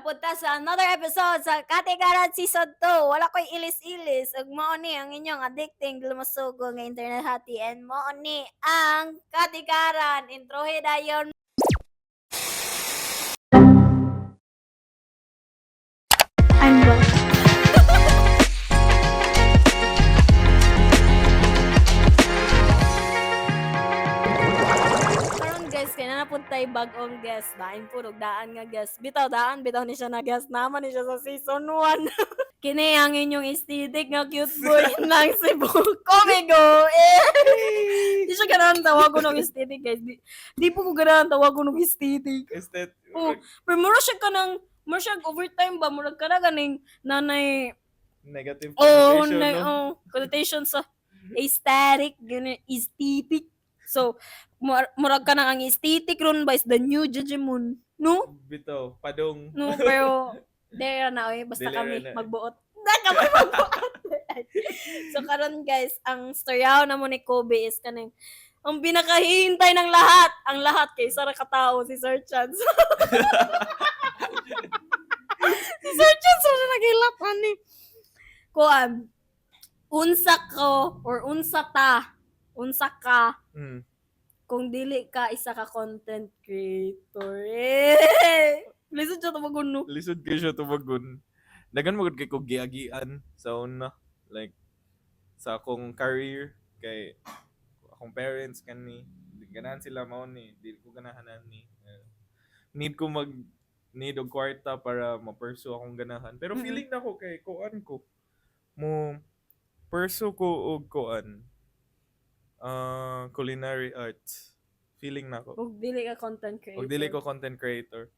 Napunta sa another episode sa Katikaran Season 2. Wala ko'y ilis-ilis. Ug mao ni ang inyong addicting lumusugo nga internet hati and mao ni ang Katikaran. Introhe dayon. I'm broke. Karon guys, kay na napunta bag-ong guest. Daan puro daan nga guest. Bitaw daan bitaw ni siya na guest. Naman ni siya sa season 1. Kini ang inyong aesthetic nga cute boy ng Cebu. Komigo! Eh! Di siya ganahan tawagon ng aesthetic, guys. Di po ko ganahan tawagon ng aesthetic. Estet. Oh, pero mura siya ka ng, mura siya overtime ba? Mura ka na ganing nanay, Negative oh, connotation, na, no? oh, connotation sa aesthetic, ganun, aesthetic. So, murag ka nang ang aesthetic ron ba is the new Jejemon. No? Bitaw, padong. No, pero there na oy, basta Dili kami ra na. magbuot. Na kami magbuot. So karon guys, ang storyaw na mo ni Kobe is kaning ang pinakahihintay ng lahat, ang lahat kay isa ra ka tao si Sir Chance. Si Sir Chance ra naghilat ani. Kuan, unsa ko or unsa ta, unsa ka kung dili ka isa ka content creator. Eh! Lisod siya tumagon, no? Lisod kay siya tumagon. Dagan mo gud kay kog giagian sa una. Like sa akong career kay akong parents kani di ganahan sila mao ni di ko ganahan ani. Need ko mag need og kwarta para ma-pursue akong ganahan. Pero feeling nako kay kuan ko mo pursue ko og kuan culinary arts. Feeling nako. Kung dili ka content creator. Og dili ko content creator.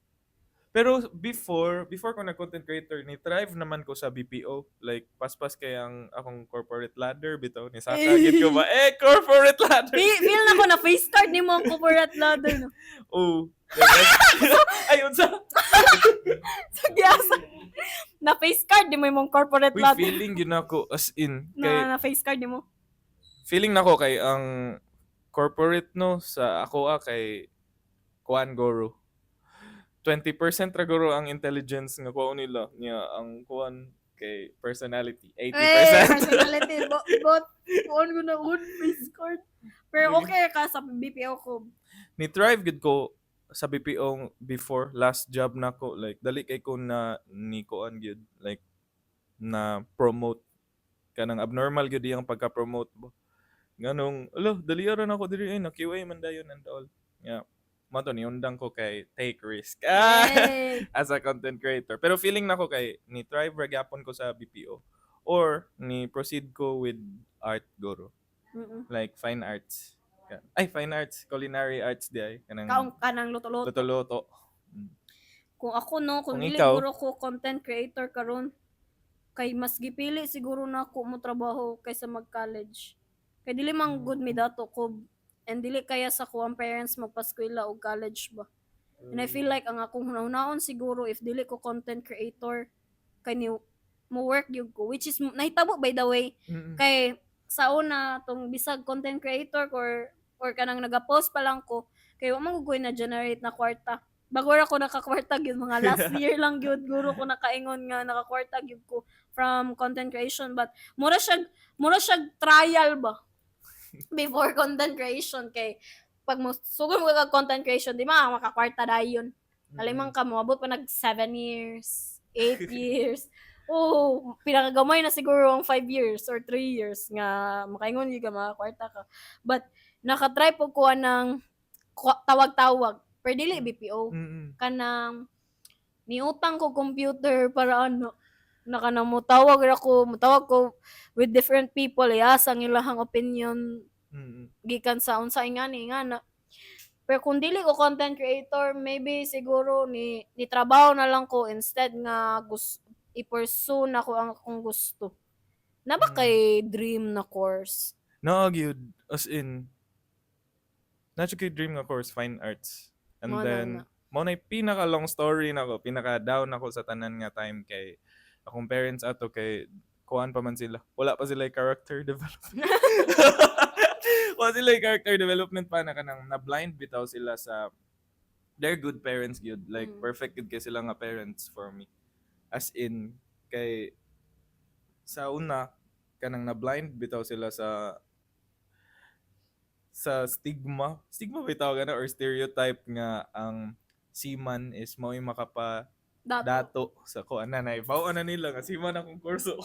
Pero before ko na content creator, ni thrive naman ko sa BPO. Like paspas kay ang akong corporate ladder bitaw ni saka gid ko ba eh corporate ladder. Feel na ko na face card ni mo ang corporate ladder, no? Oh. Ay unsa? Sa giyasa. Na face card ni mo imong corporate Uy, ladder. feeling gyud nako as in kay Na face card ni mo. Feeling nako kay ang corporate no sa ako kay kuan goro. 20% ra guro ang intelligence nga kuan nila niya ang kuan kay personality 80%. Eh, personality. But, kuan ko na un face card. Pero okay ka sa BPO ko. Ni thrive gud ko sa BPO before last job nako, like dali kay ko na ni kuan gyud, like na promote kanang abnormal gyud iyang pagka-promote ba nganong alo dali ra nako diri ay na QA man dayon and all. Yeah, mo to niundang ko kay take risk Eh. as a content creator, pero feeling nako kay ni thrive ra gyapon ko sa BPO or ni proceed ko with art guro, like fine arts, ay fine arts, culinary arts di ay kanang Kaong ka ng luto-luto. luto-luto. Kung ako no, kung Kung dili ikaw? guro ko content creator karon kay mas gipili siguro na ako mo trabaho kaysa mag-college. Kay dili man good mi dato ko and dili kaya sa ko ang parents magpaskwela og college ba. And I feel like ang akong hunahunaon siguro if dili ko content creator kay ni mo work gyud ko, which is nahitabo by the way, kay sa una tong bisag content creator ko or kanang nagapost pa lang ko kay wa man gud na generate na kwarta. Bago ra ko nakakwarta gyud mga last year lang gyud guro ko nakaingon nga nakakwarta gyud ko from content creation, but mura siya trial ba before content creation, kay pag mo sugod mo kag content creation di ma makakwarta dayon. Alimang ka moabot pa nag 7 years, 8 years. Oh, pinakagamay na siguro ang 5 years or 3 years nga makaingon gyud ka makakwarta ka. But nakatry po ko ng tawag-tawag. Pero dili BPO. Kanang niutang ko computer para ano naka na mo tawag ra ko, motawag ko with different people, yes, ang ilahang opinion gikan sa unsa ingani nga na. Pero kung dili ko content creator, maybe siguro ni trabaho na lang ko instead nga i-pursue na ko ang akong gusto. Na ba kay dream na course? Naa gyud, as in naa kay dream nga course, fine arts. And Mao na then na. mao na pinaka long story nako, pinaka down ako sa tanan nga time kay akong parents ato kay kuan pa man sila. Wala pa sila character development. Wala sila character development pa na kanang na blind bitaw sila sa They're good parents gyud. Like, perfect gyud kay sila nga parents for me. As in, kay sa una kanang na blind bitaw sila sa stigma. Stigma ba tawag na or stereotype nga ang seaman is mao'y makapa Dato. Dato sa kuan na naibaw na nila nga seaman akong kurso.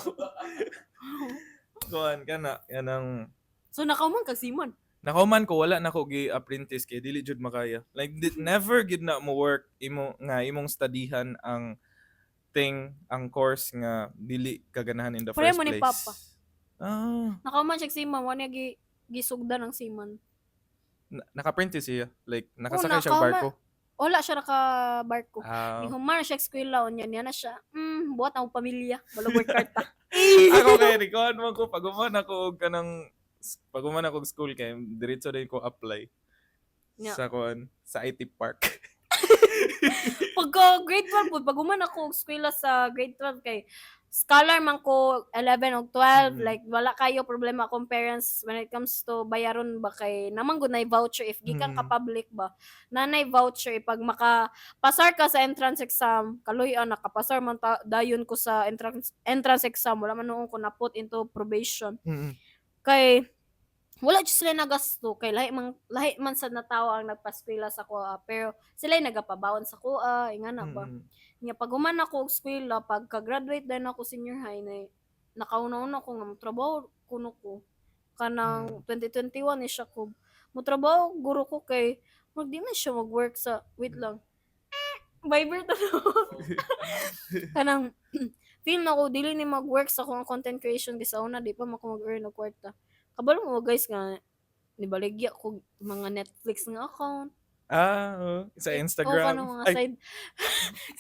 Kuan kana kanang So nakauman kag seaman. Nakauman ko, wala na ko gi-apprentice kay dili jud makaya. Like never gid na mo work imo nga imong studyhan ang thing, ang course nga dili kaganahan in the Pareho first mo ni place. Papa. Ah, Nakauman siya seaman, wa niya gisugdan ang seaman. Naka-apprentice siya. Like nakasakay siya og nakauman. barko. Wala siya naka barko. Ah. Nihuman siya eskwela unya niya na siya. Buhat ang pamilya, balog work karta. Ako kay record man ko pag human ako og kanang pag human ako og school kay diretso din ko apply sa kuan sa IT Park. Pagka grade 12 po, pag human ako og eskwela sa grade 12 kay scholar man ko 11 og 12, like wala kayo problema akong parents when it comes to bayaron ba kay naman gud nay voucher if gikan ka public ba, nanay voucher pag maka pasar ka sa entrance exam. Kaluy-an nakapasar man ta, dayon ko sa entrance exam, wala man noon ko na put into probation kay wala jud sila nagasto kay lahi man sad natawo ang nagpaskwela sa kuha, pero sila nagapabawon sa kuha ingana ba. Nga pag human ako og eskwela, pagka-graduate din ako senior high na nakauna-una ko nga motrabaho kuno ko kanang 2021 ni siya ko motrabaho guro ko kay mag di man siya mag-work sa, wait lang, Viber to, no? Kanang feel na ko dili ni mag-work sa akong content creation kasi sa una di pa man ko mag-earn og kwarta. Kabalo mo guys nga nibaligya ko mga Netflix nga account. Ah, oo. Sa O Instagram. kanang mga Ay, side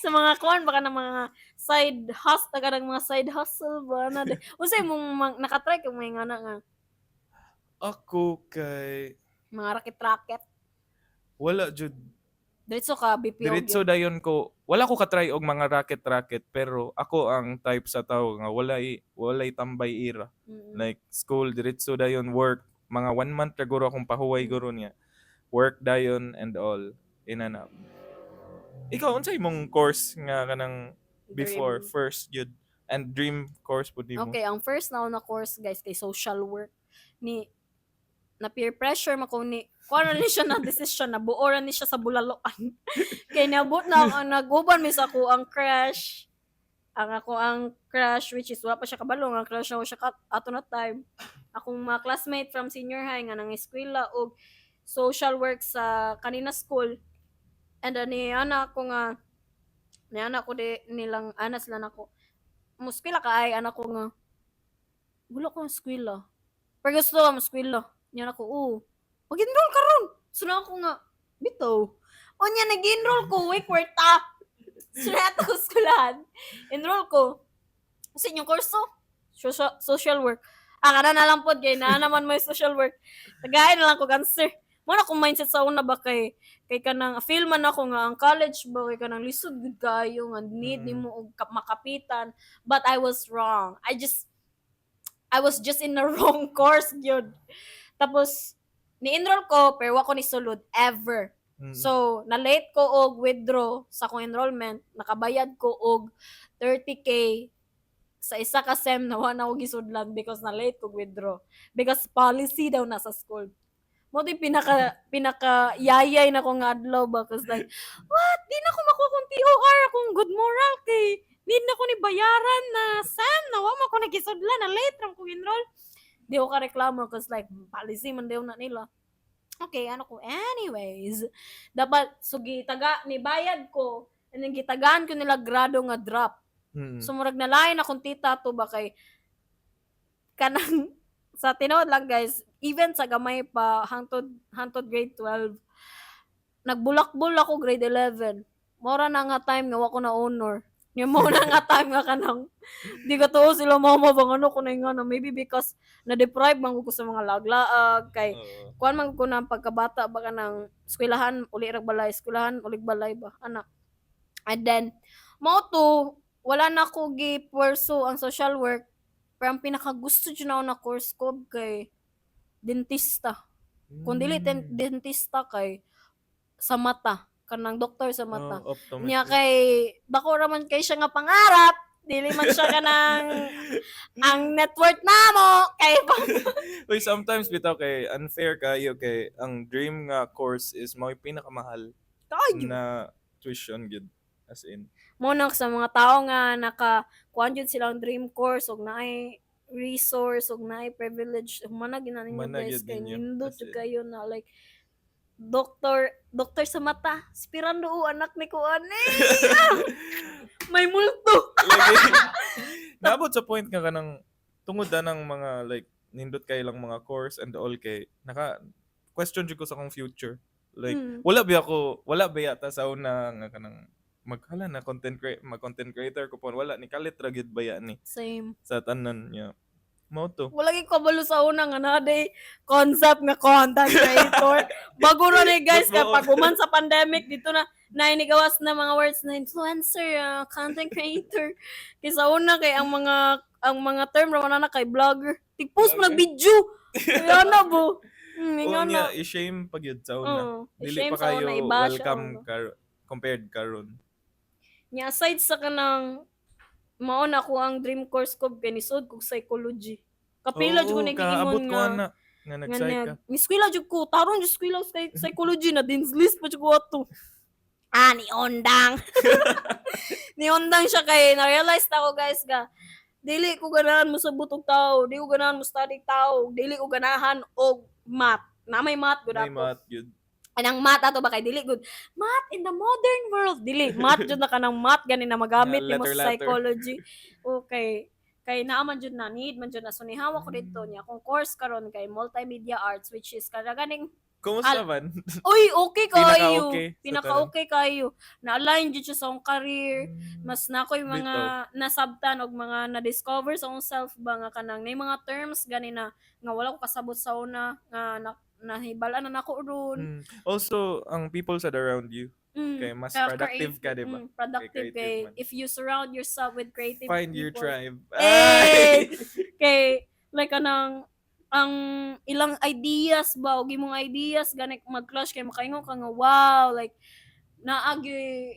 sa mga kuan baka ng mga side hustle ka ng mga side hustle ba na di. Unsay mong nakatry ka may nga na nga Ako kay mga racket-racket? Wala jud. Diretso ka BPO Diretso gyud. dayon ko. Wala ko katry og mga racket-racket pero ako ang type sa tao nga walay tambay ira. Like school diretso dayon work, mga one month ra guro akong pahuway guro niya. Work dayon and all inana. Ikaw, unsay imong course nga kanang before Dream. first yun and dream course pud nimo? Okay, ang first na una course guys kay social work ni na peer pressure man ko ni kuha na ni siya na decision na buo ra ni siya sa bulaloan. Kay niabot na ang nag-uban mi sa ako ang crush. Ang ako ang crush, which is wala pa siya kabalo ang crush na siya ato na time. Akong mga classmate from senior high nga nang eskwela og social work sa kanina school. And then ni ana ko nga ni ana ko di nilang ana sila nako. Muskwela ka ay anak ko nga wala ko eskwela. Pero gusto ko eskwela. Nya ako, oo. Pag-enroll ka ron. So na ako nga, bitaw. Unya, nag-enroll ko, way kwarta. So na ko eskwelahan. Enroll ko. Kasi inyong kurso, social work. Ah, kana na lang pod, kay na naman may social work. Tagain na lang ko cancer. Mo na akong mindset sa una ba kay kanang feel man ako nga ang college ba kay kanang lisod gud kayo nga need nimo og makapitan, but I was wrong. I was just in the wrong course gyud. Tapos ni-enroll ko pero wa ko ni sulod ever. So, na-late ko og withdraw sa akong enrollment, nakabayad ko og 30K sa isa ka sem na wa na ko gisudlan because na late ko withdraw because policy daw na sa school. Mo di pinaka pinaka yayay na ko nga adlaw ba cause like, what, di na ko makuha kong TOR akong good moral kay need na ko ni bayaran na sem na wa man ko nagisudlan, na late ra ko enroll. Di ko ka reklamo cause like policy man daw na nila. Okay, ano ko, anyways, dapat so gitaga ni bayad ko and then gitagaan ko nila grado nga drop. So murag nalain akong tita to ba kay kanang sa tinuod lang guys, even sa gamay pa hangtod grade 12, nagbulakbol ako grade 11. Mora na nga time nga wa ko na honor. Nya mo na nga time nga kanang di ka tuo sila mama bang ano ko na nga na maybe because na deprive man ko sa mga laglaag kay kuan man ko na pagkabata ba kanang eskwelahan uli ra balay, eskwelahan ulig balay ba anak. And then mao to wala na ko gi pursue ang social work, pero ang pinakagusto jud nako na course ko kay dentista. Kung dili dentista kay sa mata. Kanang doktor sa mata. Oh, optometrist. Nya kay dako ra man kay siya nga pangarap, dili man siya kanang ang net worth namo kay Uy, sometimes bitaw kay unfair kayo kay ang dream nga course is mao'y pinakamahal kayo. na tuition gid, as in. Mo na sa mga tao nga naka kuan jud silang dream course ug naay resource ug naay privilege, humana gina ninyo, Humana guys, gyud kay ninyo, nindot as jud in. kayo na like doktor, doktor sa mata si Pirando o anak ni kuan eh may multo. Lagi. Naabot sa point nga kanang tungod na ng mga like nindot kay lang mga course and all kay naka question jud ko sa akong future. Like wala ba ako, wala ba yata sa una nga kanang maghala na mag content creator ko po, wala ni kalit ra gyud ba ni Same. sa tanan niya. Mao to. Wala gyud kabalo sa una nga naa day concept nga content creator. Bago ra ni, guys, kay pag human sa pandemic dito na nainigawas na mga words na influencer, content creator. Kay sa una kay ang mga term ra man na kay vlogger. Tig-post mo nag video. Kaya na bo. Oo Ingon niya, na. I-shame pag yun sa una. Oo, Dili i-shame pa sa kayo una, i-bash sa welcome una. Compared karon. Nya aside sa kanang mao na ko ang dream course ko kay nisod kog psychology. Kapila jud ko Oo, nag-ingon kaabot ko nga ana nga nga nag-psych ka. Ni-eskwela jud ko, taron jud eskwela sa psychology na dean's list pa jud ko ato. Ah, ni Ondang. Ni Ondang siya kay na-realize na ako, guys, ga. Dili ko ganahan mo sa og tao, di ko ganahan mo study tao, dili ko ganahan og math. Na may math gud May ato. math yun. Anang math ato ba kay dili good. Math in the modern world dili math jud na kanang math gani na magamit Nga, nimo letter, sa letter. psychology. Okay. Kay naa man jud na need man jud na, so nihawa ko dito niya akong course karon kay multimedia arts, which is kada ganing Kumusta man? Uy, okay kayo. Pinaka-okay sa Pinaka-okay kayo. Na-align jud siya sa akong career. Mas na ako'y mga nasabtan og mga na-discover sa akong self ba nga kanang nay mga terms gani na nga wala ko kasabot sa una nga na, nahibal-an na nako ron. Also, ang people sad around you kay mas Kaya productive ka, di ba? Productive Kay creative kay man. if you surround yourself with creative Find your people. tribe. Eh! Ay! Kay like kanang ang ilang ideas ba og imong ideas gani mag-clash kay makaingon ka nga, "Wow," like naagi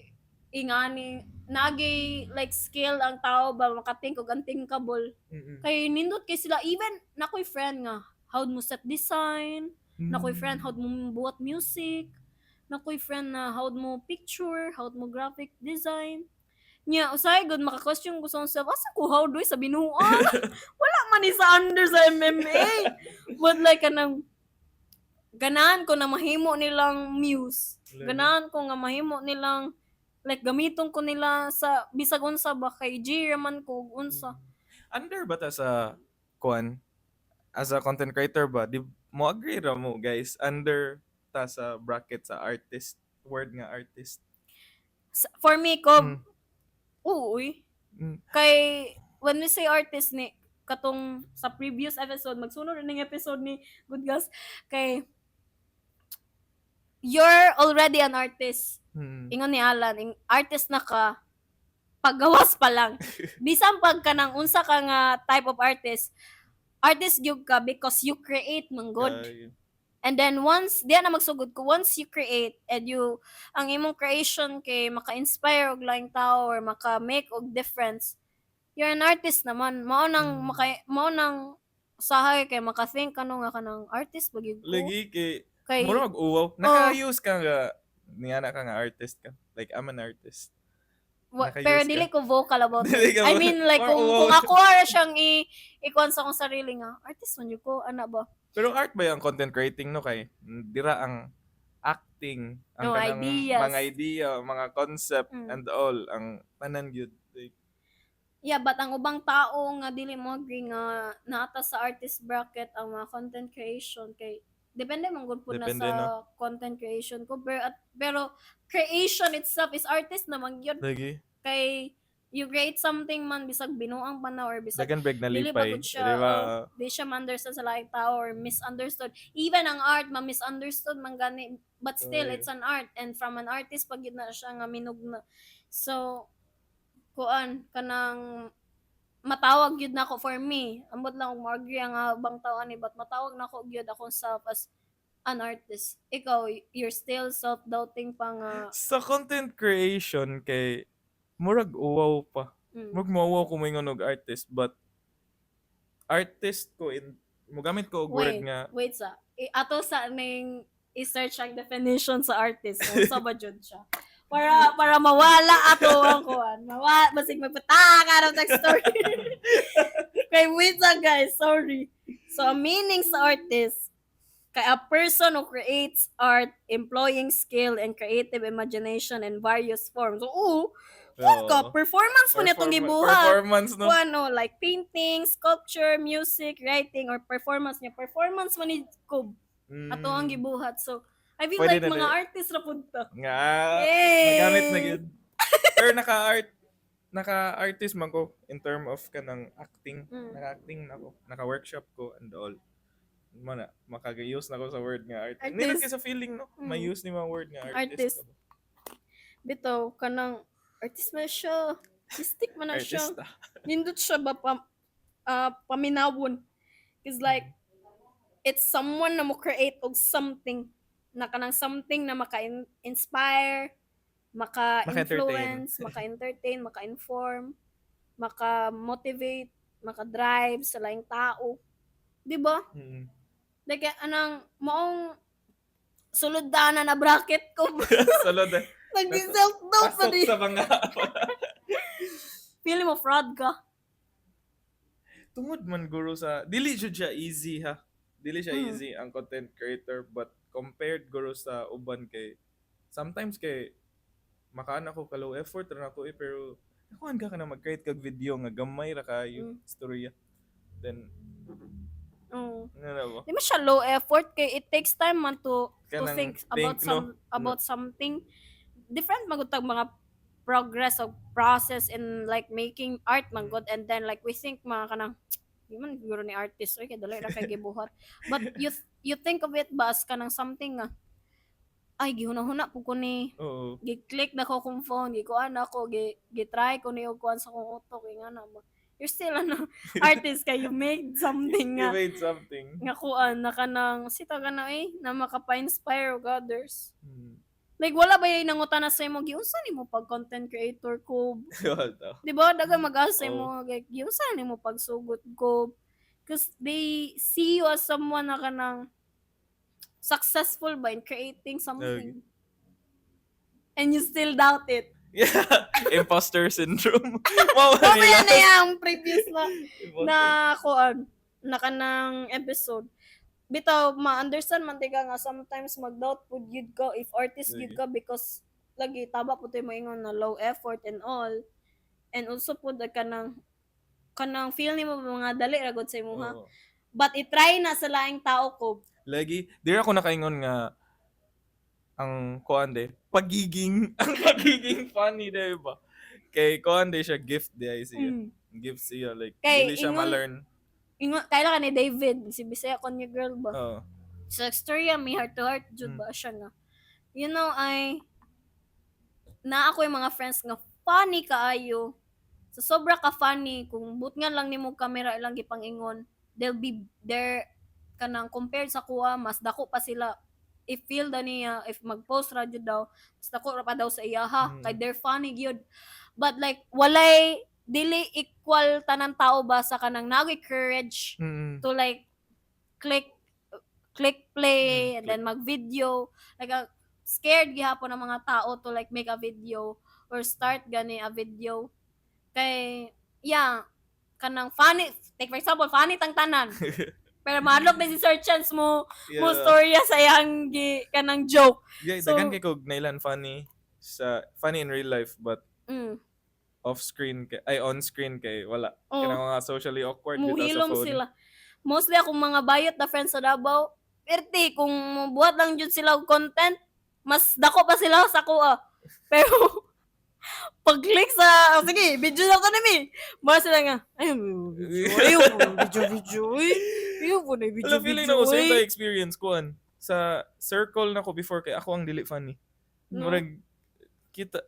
ingani naagi like skill ang tao ba makathink og unthinkable kay nindot kay sila. Even nakoy friend nga how mo set design, nakoy friend how mo buhat music, nakoy friend na how mo picture, how mo graphic design. Nya usahay gud maka-question ko sa akong self, asa ko how do sa binuang, wala man ni sa under sa MMA. But like kanang ganahan ko na mahimo nilang muse, ganahan ko nga mahimo nilang like gamiton ko nila sa bisag unsa ba kay G raman ko ug unsa. Under ba ta sa kuan as a content creator ba, di mo agree ra mo, guys, under ta sa bracket sa artist, word nga artist? For me ko, oo uy. Kay when we say artist ni katong sa previous episode, magsunod ning episode ni Good Gas, kay you're already an artist. Ingon ni Alan, artist na ka paggawas pa lang. Bisan pag kanang unsa ka nga type of artist, artist gyud ka because you create man gud. Kay- And then once diya na magsugod ko, once you create and you ang imong creation kay maka-inspire og laing tao or maka-make og difference, you're an artist naman. Mao nang maka mao nang usahay kay maka-think ano nga kanang artist ba gyud ko. Lagi kay Kay mura mag-uwaw. Naka-use ka nga niana ka nga artist ka. Like, I'm an artist. Naka-use pero ka. dili ko vocal about Dili it. ka I mean like Or kung uwaw. kung ako ara siyang ikuan sa akong sarili nga artist man jud ko ana ba. Pero art ba yung content creating, no, kay dira ang acting, ang No, kanang ideas. mga idea, mga concept and all ang tanan gyud. Like, Yeah, but ang ubang tao nga dili mo agree nga naata sa artist bracket ang mga content creation kay depende man gud pud na Depende, sa no? content creation ko, pero creation itself is artist naman gyud Lagi. Kay you create something man bisag binuang pa na or bisag Dagan beg dili ba nalipay. gud siya, Di ba? Oh, di siya ma-understand sa laing tao or misunderstood. Even ang art ma-misunderstood man gani, but still Ay. it's an art and from an artist pag yun na siya nga minugna. So kuan kanang matawag gyud nako, for me, ambot lang kung mo-agree ang ubang tao ani, but matawag nako gyud akong self as an artist? Ikaw, you're still self-doubting pa nga? Sa content creation kay murag uwaw pa. Murag mauwaw ko moingon og artist, but artist ko in mogamit ko og word Wait, nga wait sa. Ato sa ning i-search ang definition sa artist kung sa ba jud siya. Para mawala ato ang kuan. Mawala basig magpataka ra tag story. Kay wait sa, guys, sorry. So ang meaning sa artist kay a person who creates art employing skill and creative imagination in various forms. So, oo, ka, performance mo nitong gibuhat. Performance, no? Kung ano, like painting, sculpture, music, writing, or performance niya. Performance man ni Kob. Ato ang gibuhat. So, I feel Pwede like na mga di. artist ra pud ta. Nga Yay! nagamit na gyud. Pero naka-artist man ko in term of kanang acting. Naka-acting na ko. Naka-workshop ko and all. Mana, makaga-use na ko sa word nga art. Hindi Artist. lang sa feeling, no? May use ni mga word nga artist. Artist. Ka ba? Bitaw, kanang artist man siya. Artistic man na siya. Artista. Nindot siya ba paminawon. It's like, it's someone na mo create og something na kanang something na maka-inspire, maka-influence, maka-entertain, maka-inform, maka-motivate, maka-drive sa laing tao. Di ba? Mm. Like, anang, maong sulod na na bracket ko. Salod eh. Nag-self-doubt pa Pasok di. sa mga Feeling mo fraud ka. Tungod man guro sa dili jud siya easy ha. Dili siya easy ang content creator, but compared guro sa uban kay sometimes kay makaan ako ka low effort ra nako eh, pero nakuan ka na mag-create kag video nga gamay ra kayo istorya. Then ano na ba? Di man siya low effort kay it takes time man to Kanang think about think, no? some about something different magutag mga progress of process in like making art man gud, and then like we think mga kanang di man siguro ni artist oy kay dali ra kay gibuhat, but you think of it ba as kanang something nga ay gihuna-huna po ko ni, gi-click na ko kung phone, gikuan ako, gi-try ko ni og kuan sa akong utok, nga na ba. You're still ano, artist kay you made something You nga made something. Nga kuan na kanang sita ka na eh na makapa-inspire og others. Like wala ba yung nangutana sa imo, giunsa nimo pag content creator ko? Wala daw. Di ba daga mag-ask sa Oo. imo like giunsa nimo pagsugot ko? Cause they see you as someone na kanang successful ba in creating something. And you still doubt it. Yeah, imposter syndrome. Mao Mao ba nila. yan na yung previous na Imposter. Na kuan na kanang episode. Bitaw ma-understand man tika nga sometimes mag-doubt pud gyud ka if artist gyud Lagi. ka because lagi taba pud tayo moingon na low effort and all, and also pud kanang feel nimo mga dali ra gud sa imuha, Oo. but i-try na sa laing tao ko. Lagi, di ako nakaingon nga ang kuan de, pagiging ang pagiging funny de ba. Kay kuan de siya, gift de ay siya. Gift siya, like Kay dili siya ma-learn. Ingon kaila ka ni David si Bisaya kon your girl ba sa istorya may heart to heart jud ba siya nga ay na ako yung mga friends nga funny kaayo, sa sobra ka funny kung but nga lang nimo kamera ilang gipangingon, they'll be there kanang compared sa kuha mas dako pa sila if feel da niya if mag-post ra jud daw mas dako ra pa daw sa iya ha kay they're funny gyud, but like walay dili equal tanan tao ba sa kanang nagoy courage to like click click play and then mag-video, like scared gihapon ang mga tao to like make a video or start gani a video kay yeah kanang funny, take for example, funny tang tanan pero mahadlok na si Sir Chance mo mo storya sa iyang gi, kanang joke. Yeah, So- daghan kay kog nailan funny sa funny in real life but off screen kay ay on screen kay wala. Oh. Kanang mga socially awkward bitaw sa Muhilom phone. sila. Mostly akong mga bayot na friends sa Davao, perti kung buhat lang jud sila og content, mas dako pa sila sa kuha. Pero pag-click sa, oh, sige, video na ko nami. Mga sila nga, ay, video, ay, video, video, ay, ayaw po na video, Wala, feeling video, na ko same ay. ta experience kuan sa circle na ko before kay ako ang dili funny. No. Murag kita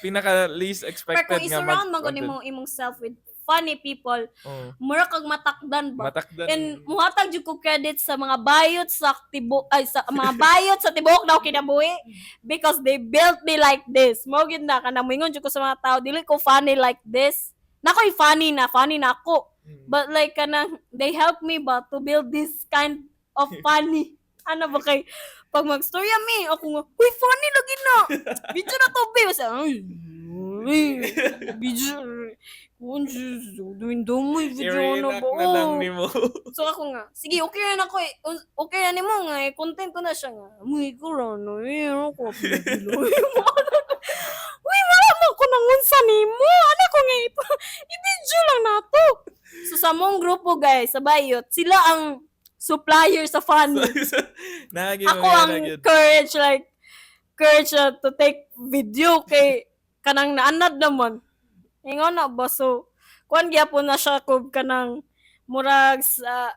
pinaka least Pero expected kung nga i-surround man mag gud nimo imong self with funny people. Oh. Mura kag matakdan ba? Matakdan. And muhatag jud ko credit sa mga bayot sa tibo ay sa mga bayot sa tibuok daw kinabuhi because they built me like this. Mao gyud na kanang moingon jud ko sa mga tao, dili ko funny like this. Nakoy funny na ako. But like kanang they help me ba to build this kind of funny. Ano ba kay pag magstorya mi ako nga, "Uy, funny lagi na. Video na to, be." Basta, "Ay, uy, video. Kung video na I-reenact ba?" na lang Oh. nimo. So ako nga, sige, okay na ako eh. Okay na nimo nga eh. Content ko na siya nga. Muy ko ra no. Eh, ako. Uy, wala mo ko nangunsa nimo. Ano ko nga i-video lang nato. So sa mong grupo, guys, sa Bayot, sila ang supplier sa fun. Naagi Ako ang courage, like courage na to take video kay kanang naanad naman. Ingon na ba, so kuan gyapon na siya kog kanang murag sa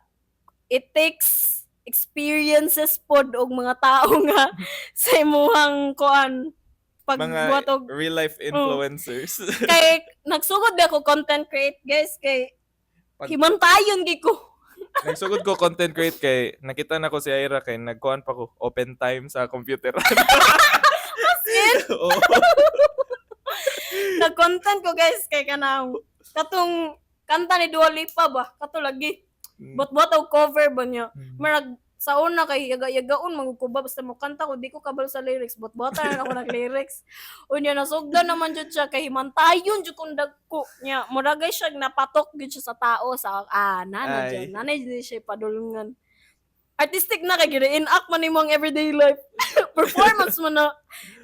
it takes experiences pod og mga tao nga sa imuhang kuan mga pagbuhat og real life influencers. Kay nagsugod ba ako content create, guys, kay himantayon gi ko. Nagsugod ko content create kay nakita na ko si Ira kay nagkuan pa ko open time sa computer. In? Oo. Nag-content ko, guys, kay kanang katong kanta ni Dua Lipa ba, kato lagi bot-bot og cover ba niya. Marag sa una kay yaga-yagaon man ko ba, basta mo kanta ko, di ko kabalo sa lyrics, bot-botan na ako nag lyrics. Unya nasugdan naman jud siya kay himantayon jud kung dagko niya. Murag ay siya napatok gyud siya sa tao sa nana Ay. jud nana jud siya padulungan. Artistic na kay gi-reenact man nimo ang everyday life, performance man na,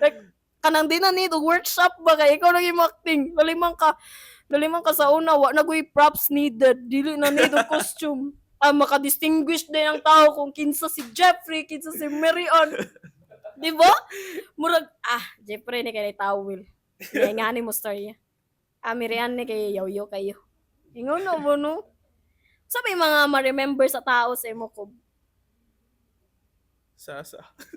like kanang di na need og workshop ba kay ikaw lang yung acting. Dali man ka sa una, wa na goy props needed, dili na need og costume. Maka-distinguish din ang tao kung kinsa si Jeffrey, kinsa si Marion. Di ba? Murag, Jeffrey ni kay tawil. Kaya nga ni mo storya. Marian ni kay yaw kayo. Ingon na ba, no? Sabi mga ma-remember sa tao sa imo ko. Sa.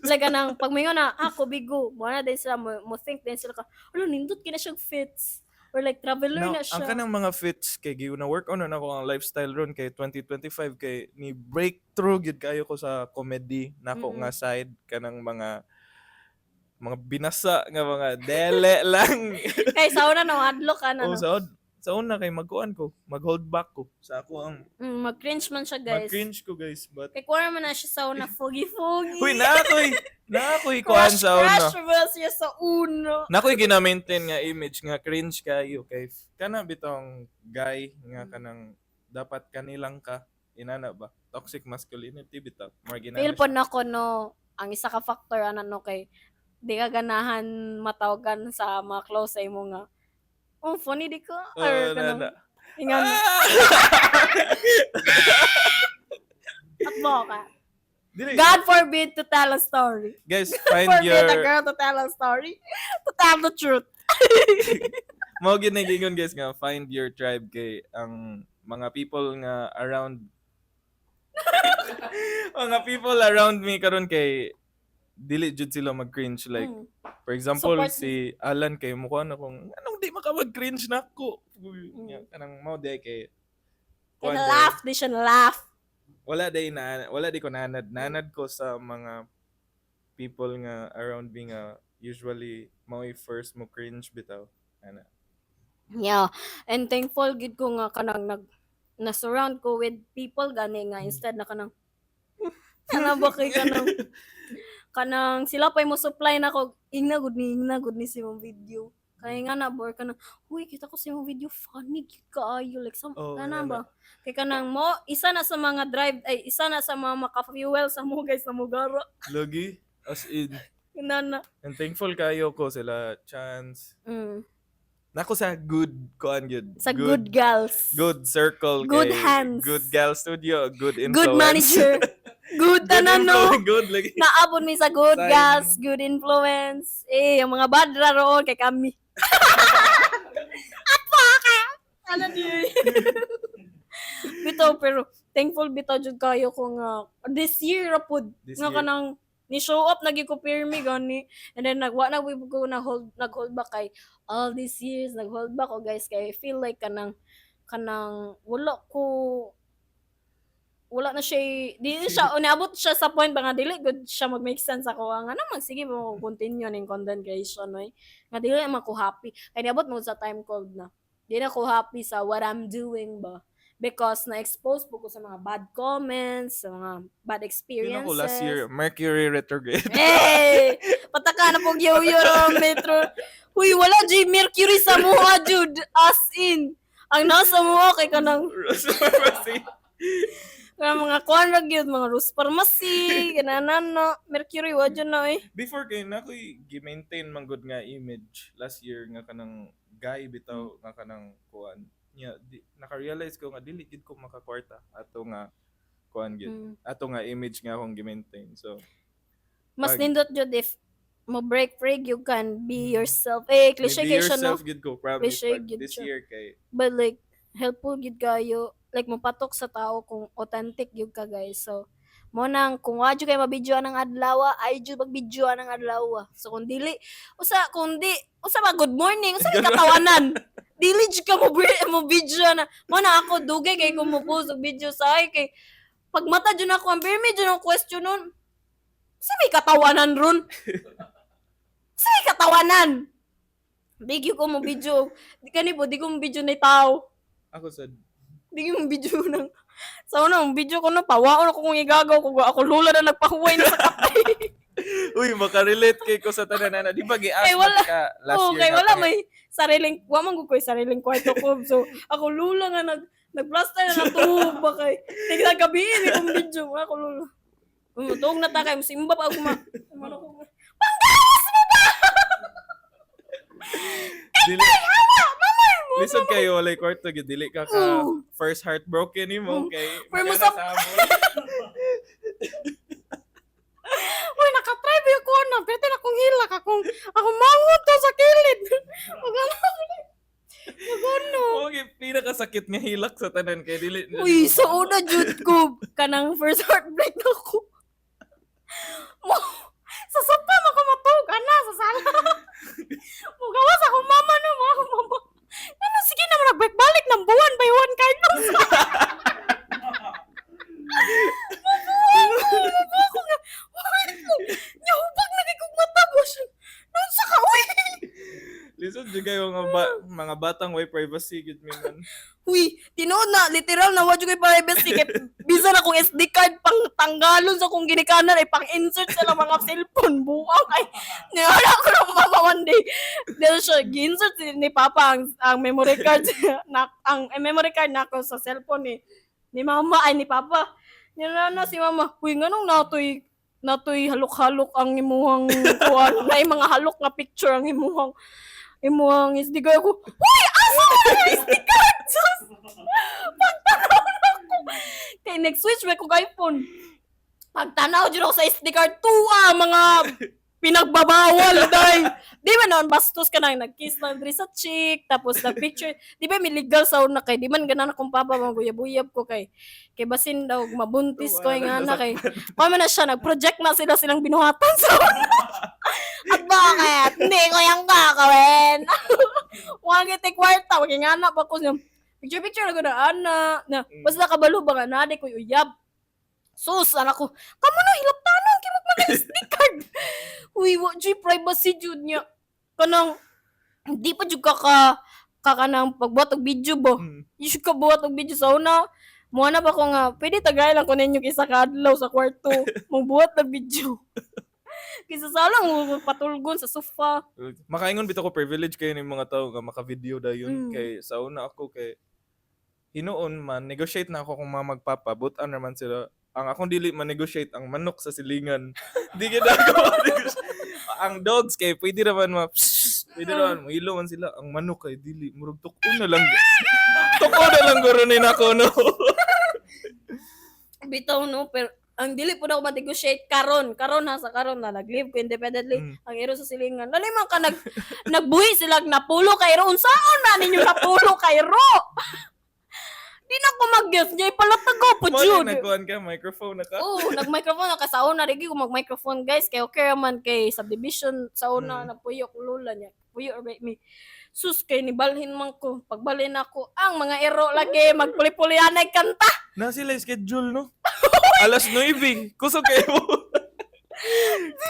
Like kanang pag mingon na, "Kubigo," mo na din sila mo think din sila ka, "Ano, nindot kina siyang fits." Or like traveler Now, na siya. ang kanang mga fits kay gi na work on na ako ang lifestyle ron kay 2025 kay ni breakthrough gyud kayo ko sa comedy nako nga side, kanang mga binasa nga mga dele lang. Kay sa una no adlok ka na O no. sa una kay magkuan ko, mag-hold back ko sa ako ang Mag-cringe man siya, guys. Mag-cringe ko, guys, but Kay kuha man na siya sa una, foggy-foggy. Huy, na ako'y kuan Crush, sa una. crush ba siya sa una? Na ako'y gina-maintain nga image nga cringe kayo kay kana bitong guy nga kanang dapat kanilang ka inana ba, toxic masculinity bitaw more ginana Feel siya. po na ko no, ang isa ka factor ana no kay di ka ganahan matawagan sa mga close sa imo nga, "Oh, funny di ka," Oo, or na, kanang na. ingan Ah! at mo ka. Dili. God forbid to tell a story. Guys, find Forbid your a girl to tell a story. To tell the truth. Mao gyud na giingon, guys, nga find your tribe kay ang mga people nga around mga people around me karon kay dili jud sila mag-cringe, like for example, Support. si Alan kay mukha na kung anong di maka mag-cringe nako. Kanang mao di kay Kaya kuan day, laugh, di siya laugh. Wala day na wala di ko nanad nanad ko sa mga people nga around me nga usually mao'y first mo cringe bitaw ana. Yeah. And thankful gid ko nga kanang nag na surround ko with people gani nga instead na kanang ano ba kay kanang kanang sila pa mo supply na ko, ingna gud ni si mong video kay nga na bor kanang, "Huy, kita ko sa imong video, funny gyud kaayo," like some Oh, kana nga ba kay kanang mo isa na sa mga drive ay isa na sa mga maka-fuel sa mo, guys, na mugara. Lagi, as in. Na na. And thankful kayo ko sila Chance. Nako sa good kuan gyud. Sa good gals. Good circle Good kay hands. Good Gal Studio, good influence. Good manager, good Good tanan no. Good lagi. Naabot mi sa good Sign. gals, good influence. Eh, ang mga bad ra roon kay kami. At ka! Ano di? Bitaw, pero thankful bitaw jud kayo ko nga this year ra pud This nga year. kanang ni show up nagi ko pirmi gani and then nagwa na ko na hold nag hold back kay all these years nag hold back ko, guys, kay I feel like kanang Kanang wala ko, wala na siya, di na siya uniabot siya sa point ba nga dili gud siya mag make sense ako nga naman sige mo continue ning content creation oy, nga dili man ko happy kay niabot mo sa time cold na di na ko happy sa what I'm doing ba, because na-expose po ko sa mga bad comments, sa mga bad Yun experiences. ako last year, Mercury retrograde. Hey! Pataka na pong yoyo ro, metro. Uy, wala J Mercury sa muha, Jude. As in. Ang nasa muha kay kanang Rose Pharmacy. kanang mga kuan ra gyud, mga Rose Pharmacy, kananan no. Mercury wa jud na eh. Before kay na ako'y gi-maintain man gud nga image last year nga kanang guy bitaw nga kanang kuan. Nya di, naka-realize ko nga dili gid ko makakwarta ato nga kuan gid. Ato nga image nga akong gi-maintain. So Mas nindot jud if mo break free, you can be yourself. Eh, cliche be kay siya, no? yourself gid ko, promise. Cliche Pag gid this siya. year kay But like, helpful gid kayo. Like, mopatok sa tao kung authentic gyud ka, guys. So, mo nang kung wa jud kay mabidyo ang adlaw, ay jud magbidyo ang adlaw. So kung dili usa, kung di usa ba, good morning, usa may katawanan. Dili jud ka mo video na. Mo na ako dugay kay kung mo post og video sa ay kay pag mata jud ako ang pirmi jud ang question nun. Sa may katawanan ron? Sa may katawanan? Di gyud ko mo video. Di kani po, di ko mo video ni tao. Ako sad. Di ko mo video ng sa una, ang video ko na, pawaon ako kung igagaw ko. Ako lula na nagpahuway na sa kape. Uy, makarelate kay ko sa tanan na. Di ba gi-ask Kay wala. ka last Oo, year kay nga wala may sariling, wa man gud ko'y sariling kwarto ko. So, ako lula nga nagplaster na natubo ba kay. Tignan gabi ni kong video, ako lula. Tuog na ta kay simba pa ako ma. Ano ko? Panggawas mo ba? Dili Mamay mo. Lisod kayo walay kwarto gyud, dili ka ka Oo. first heartbroken nimo kay Pero magana masap- sa amon. Uy, nakatry ba ko na? Pero na akong hilak, akong mangot to sa kilid. Magano. Magano. Okay, pinakasakit nga hilak sa tanan kay dili. Uy, sa una jud ko kanang first heartbreak na ko. Mo sa sopa mo ko matug ana sa sala. Mugawas akong mama no, mga akong mama. Ano sige naman nagbalik-balik ng buwan by one Carlos. Mabuha ko nga. Nahubag na kay kog mata boss. Noon sa ka uy. Lisod jud kayo mga mga batang way privacy gid mi man. Uy, tinuod na, literal na, wa jud kay privacy kay bisan akong SD card pang tanggalon sa akong ginikanan ay pang insert sa lang mga cellphone buang kay niwala ko ng mama one day. Dahil siya gi-insert ni papa ang memory card na ang memory card nako sa cellphone ni mama ay ni papa. Niya na si mama, uy, nganong natoy halok-halok ang imuhang kuan, na mga halok nga picture ang imuhang SD card ko. Uy, asa man ang SD card? Sus! Pagtanaw na ako. Kay next switch may kog iPhone. Pagtanaw jud ako sa SD card, tuwa mga pinagbabawal day. Di ba noon bastos ka nang nag-kiss lang diri sa cheek tapos nag-picture. Di ba may legal sa una kay di man ganan akong papa maguyab-uyab ko kay basin daw mabuntis ko nga na kay pa man na siya nag-project na sila silang binuhatan sa una. At bakit? Hindi ko yung gagawin. Wala kita kwarta, maging anak pa ko siya. Picture picture na ko na ana na basta kabalo ba nga na di ko uyab. Sus, anak ko, kamo na hilaptanon kay mga SD card. Uy, wa jud privacy jud niya. Kanang di pa jud ka kanang pagbuhat og video ba. Di jud ka buhat og video sa una. Muha na ba ko nga, pwede tagay lang ko ninyo isa ka adlaw sa kwarto. Magbuhat na video. Kaysa sa lang, patulgon sa sofa. Makaingon bitaw ko privilege kayo ng mga tao nga maka-video dayon kay sa una ako kay hinuon man negotiate na ako kung mga magpapa butan naman sila. Ang akong dili man negotiate ang manok sa silingan. Di gid ako ma-negotiate. Ang dogs kay pwede naman ma pwede naman mohilo man sila. Ang manok kay dili, murag tuk-on na lang. Tuk-on na lang guro ni nako no. Bitaw no, pero ang dili po na ako ma-negotiate karon, karon ha, sa karon na nag-live ko independently, ang iro sa silingan. Dali man ka nagbuhi sila napulo kay iro, unsaon na ninyo napulo kay iro? Di na ko mag-guess niya ipalatag po Mo jud. nagkuan ka microphone na ka. Oo, nag-microphone na ka sa una rigi ko mag-microphone guys kay okay man kay subdivision sa una nagpuyo ko lola niya. Puyo or me. Sus kay nibalhin man ko. Pagbalhin ako, ang mga iro lagi magpuli-pulianay kanta. Na sila schedule, no? Alas 9. Kusog kayo.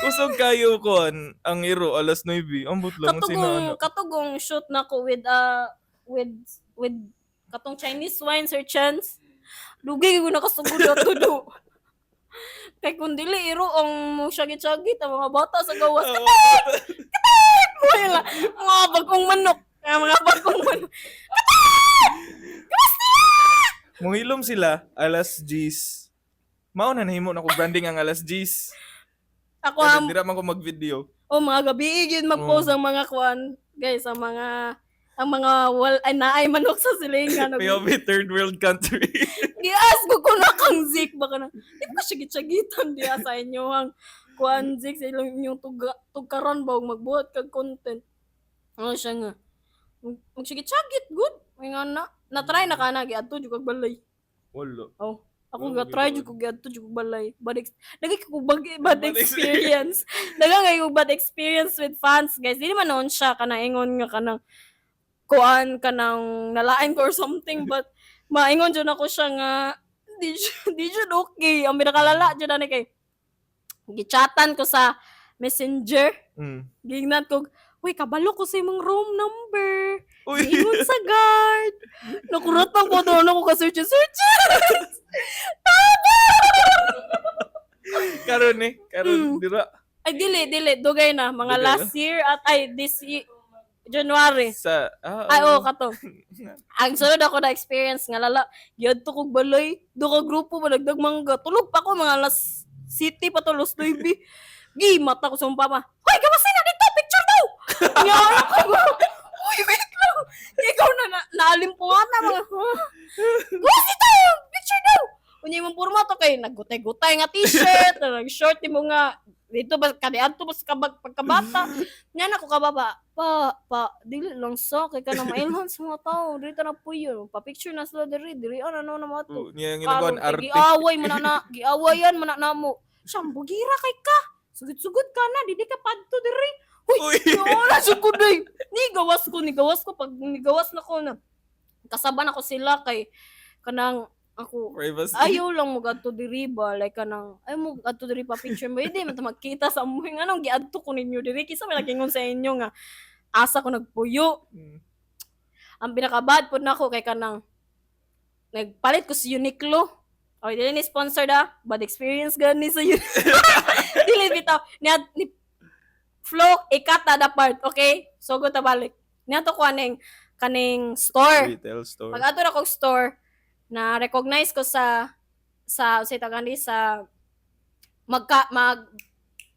Kusog kayo ko ang iro alas 9. Ambot lang Katugong sina ano. katugong shoot nako with katong Chinese wine, Sir Chance. Dugay ko nakasugod ato do. Kay kung dili iro ang mo syagit-syagit ang mga bata sa gawas. Wala. Mga bagong manok. Mga bagong manok. Muhilom sila alas 10. Mao na nahimo na ko branding ang alas 10. Ako Kasi ang dira man ko mag-video. Oh, mga gabi yun mag-post ang mga kuan, guys, ang mga wal ay naay manok sa silingan. POV third world country. Gias ko ko na kang Zik baka na. Di ba syagit-syagitan diya sa inyo ang kuan Zik sa ilang inyong tugkaran ba og magbuhat kag content. Ano siya nga? Magsyagit-syagit good. May nga na. Na-try na ka na giadto jud kag balay. Wala. Oh. Ako Wala, ga try gid jud ko giadto jud kog balay. Dagay ko bad Bad experience. Daghang kay bad experience with fans, guys. Dili man noon siya kanang ingon nga kanang kuan kanang nalain ko or something, but maingon jud ako siya nga di jud okay. Ang pinakalala jud ani kay gichatan ko sa Messenger. Gingnan ko, "Uy, kabalo ko sa imong room number." Uy. Ingon sa guard. Nakurot ang ko doon ako ka search search. Karon eh, karon dira. Ay, dili dili dugay na mga Dugay na? last year at ay this year, January. Sa ah, Ay, oo. oo, kato. Ang sunod ako na experience nga lala, giadto kog balay, do ka grupo malagdag mangga. Tulog pa ko mga alas city pa to, alas 9. Gi mata ko sa mong papa. "Hoy, kamusta na dito? Picture daw." Nga ako. "Uy, wait lang." Ikaw na naalimpungan na mga. "Huh? Gusto dito, picture daw." Unya imong porma to kay naggutay-gutay nga t-shirt, nag-short nimo nga dito ba kaniadto ba sa kabag pagkabata. Nya na ko kababa. Pa, dili lang sa kay kanang mailhan sa mga tao. Dili ta na puyo. Pa-picture na sila diri, diri ano ano na mga to. Oo, niya ang ginagawan Karon kay arte. giaway man na, giawayan man na namo. Siyang bugira kay ka. Sugod-sugod ka na, dili ka padto diri. Uy, Uy. wala jud ko day. Ni gawas ko pag nigawas na ko na. Kasaban ako sila kay kanang ako Privacy. ayaw lang mo gadto diri ba, like kanang ay mo gadto diri pa picture mo, hindi man ta magkita sa amo. Nganong giadto ko ninyo diri? Kinsa may nagingon sa inyo nga asa ko nagpuyo? Ang pinakabad pud nako kay kanang nagpalit ko sa Uniqlo. Okay, dili ni sponsor da. Bad experience gani sa Uniqlo. Dili bitaw ni Flo ikata da part, okay? So go ta balik. Niadto ko aning kaning store. Retail store. Pag ato na kog store, na recognize ko sa tagan sa magka mag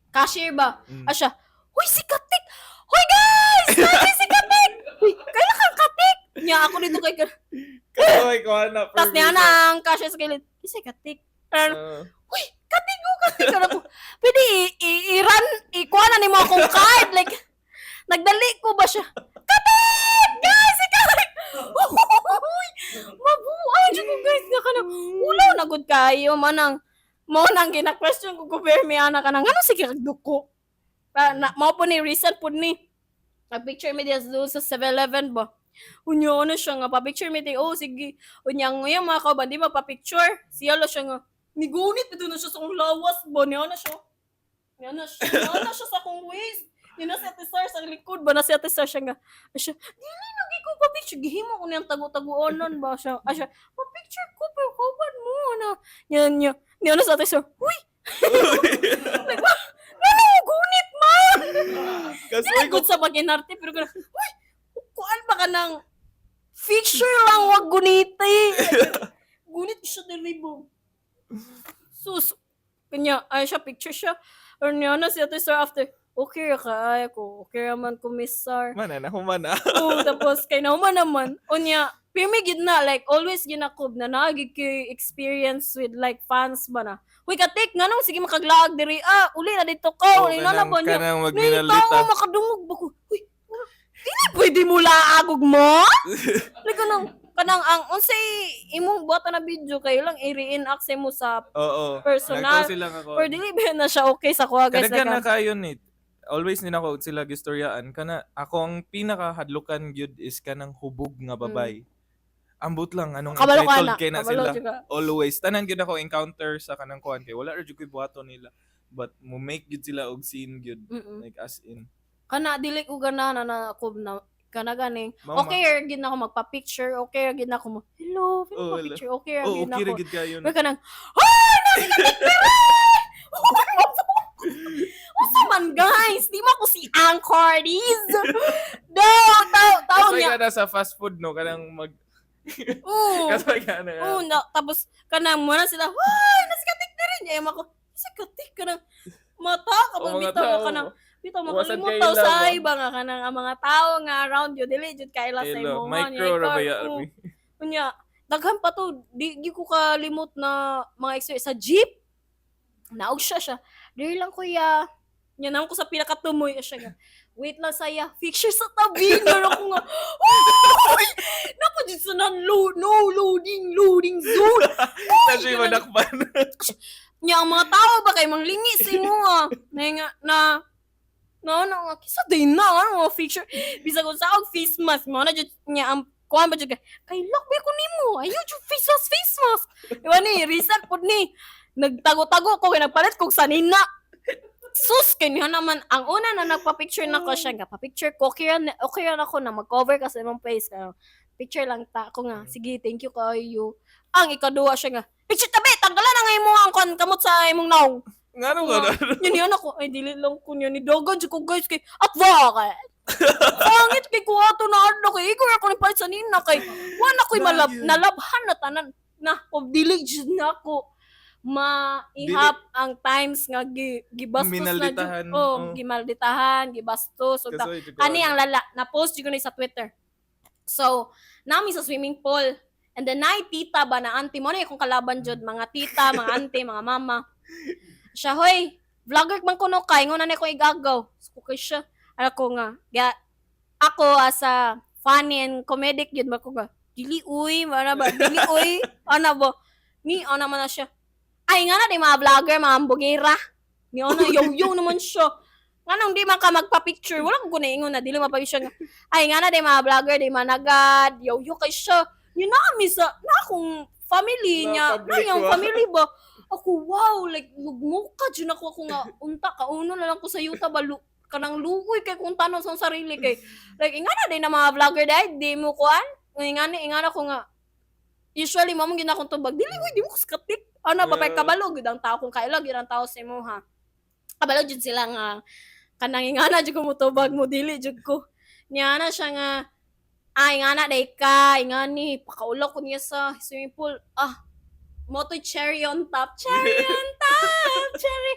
cashier ba. Asya, "Uy, si Katik! Hoy guys! Nani si Katik! Uy, kailan kang Katik?" Nya ako dito kay Kaway ko na. Tas niya na ang cashier sa kilid. "Isa Katik." Pero, "Uy, Katik ko, Katik." Ano ko, "Pwede i-run, ikuha na nimo akong card." Like, nagdali ko ba siya? "Katik! Guys, si Katik!" Uy, mabuhay dyan ko guys. Nga ka na, ulaw na good kayo. Manang, mo nang gina-question ko ko mi ana ka nang, ano sige kagduko? Pa, na, mao po ni recent po ni. Nag-picture mi diya doon sa 7-Eleven ba? Unya, ano siya nga, pa-picture meeting. "Oh, sige." Unya, ngayon mga kauban, di mapa-picture. Siya lang siya nga, nigunit ito na siya sa akong lawas ba? Niya na siya. Niya na siya. Niya na siya sa akong waist. Niya na si Ate Sar sa likod ba? Na si Ate Sar siya nga. Siya, "Dili, lagi ko pa-picture." Gihimo ko niyang tago-taguonon ba siya. Siya, "Pa-picture ko, pero kauban mo. Ano? Niya, niya. Niya na si Ate Sar, "Uy!" Like, "Ano, gunit man!" Kasi Dili good sa pag-inarte, pero ganun, "Uy, kuan ba ka ng picture lang, wag gunite." Gunit siya diri bo. Sus, kanya, ay siya, picture siya. Or niya na siya, sir, after, "Okay ra ka," ay ako, "Okay ra man ko, Miss Sar." Mana na humana. Oo, tapos kay naman naman, unya, pirmi gid na, like, always ginakob na naagi kay experience with like fans ba na. "Uy, Katik, nganong sige makaglaag diri, ah, uli na dito ko," uli na na ba niya. Kanang Nay, magminalita. tao makadungog ba ko? "Uy, dili pwede mo laagog mo?" Like, kanang ang unsay imong buhatan na video kay lang i-reenact sa imo sa Oo. personal. Nagkaw sila nga ko. Or dili ba na siya okay sa kuha, guys? Kadaghan Like, na kayo ni. Always ni nako sila gistoryaan kana ako ang pinakahadlukan gyud is kanang hubog nga babay. Ambot lang anong Kabalo ka entitled na. kay na Kabalo sila. jud ka. Always tanan gyud ako encounter sa kanang kuan kay wala ra jud koy buhaton nila. But mo make gyud sila og scene gyud, like as in. Kana dili ko ganahan na ako na kana ganing. Mama. Okay ra gyud na ako magpa-picture, okay ra gyud na ako mo. Hello, pwede Oh, pa hello. picture, okay ra Oh, gyud na okay ra ako. gyud kayo Pero na. kanang, ay, nasa katik. Unsa man guys, di mo ako si Angkordis. No, tao tao Kasabay niya. ka na sa fast food no, kanang mag Oo. kasabay ka na. Oo, na, tapos kanang muna sila, "Ay, nasa katik na rin." Ay, ako, sa katik kanang mata kapag Oh, mga bitaw nga tao. kanang bitaw Wasan makalimot kaila tao sa ba? iba nga kanang ang mga tao nga around you dili jud kaila sa Hello, imo micro ra ba ya? Unya, daghan pa to, di ko kalimot na mga experience sa jeep. Naog siya siya. Diri lang, kuya. Nya naman ko sa pinakatumoy siya nga. Wait lang saya, picture sa tabi. Nga ako nga, "Uy! Napa dyan sa nan, no loading, loading zone." Na siya madakpan. Nya ang mga tao ba kay manglingi sa imo ah. Na nga na na na nga kisa din na ano mga feature bisag unsa og face mask mo na jud nya ang kuan ba jud kay lock ba ko nimo ayo jud face mask, face mask. Diba ni recent pud ni nagtago-tago ko kay nagpalit kog sanina. Sus kay niya naman ang una na nagpa-picture na ko siya nga pa-picture ko okay ra okay ra ako na mag-cover ka sa imong face pero picture lang ta ako nga sige thank you kayo. Ang ikaduha siya nga picture tabi tanggalan na nga imo ang kon kamot sa imong naong. Ngano ka na? Yun yun ako. Ay, dili lang ko niya ni Dogan. Ko guys kay, at bakit? Pangit kay ko ato na ano kay igor ako ni palit sa nina kay wala ko'y malab Dahil. nalabhan na tanan na ko dili jud na ako maihap ang times nga gibastos na jud. Minalditahan, Oh, oh. gimalditahan, gibastos ug Kasoy, jud ko Ani ano. ang lala, na-post jud ko ni sa Twitter. So, nami sa swimming pool. And then nay tita ba na auntie mo na akong kalaban jud, mga tita, mga auntie, mga mama. Siya, hoy, vlogger man kuno kay nguna na ko igagaw. So, ko siya. Ano ko nga, ga, ako as a funny and comedic yun ba ko nga, dili uy, ano ba, dili uy, ano ba, ni, ano man na siya. Ay, nga na, di mga vlogger, mga ambugera. Ni ano, yo-yo naman siya. Nga nang di man ka magpa-picture, wala ko guna na, dili mapapicture nga. Ay, nga na, di mga vlogger, di managad, yo-yo kay siya. Yun na kami sa, na akong family Na niya, na public yung wa. family ba. Ako, wow, like, lugmuka, dyan ako, ako nga, unta, kauno na lang ko sa yuta ba, kanang luoy kay kung tanong sa sarili kay like inga na din na mga vlogger dahil di mo kuan inga na ko nga usually mo mong ginakong tubag dili uy di mo kuskatik ano ba pay kabalo gud ang tao kung kaila gud ang tao sa imo ha kabalo jud sila nga kanang ingana jud ko motubag mo dili jud ko niya na siya nga ay ingana day ka ingani pakaulaw ko niya sa swimming pool ah mo to cherry on top, cherry on top, cherry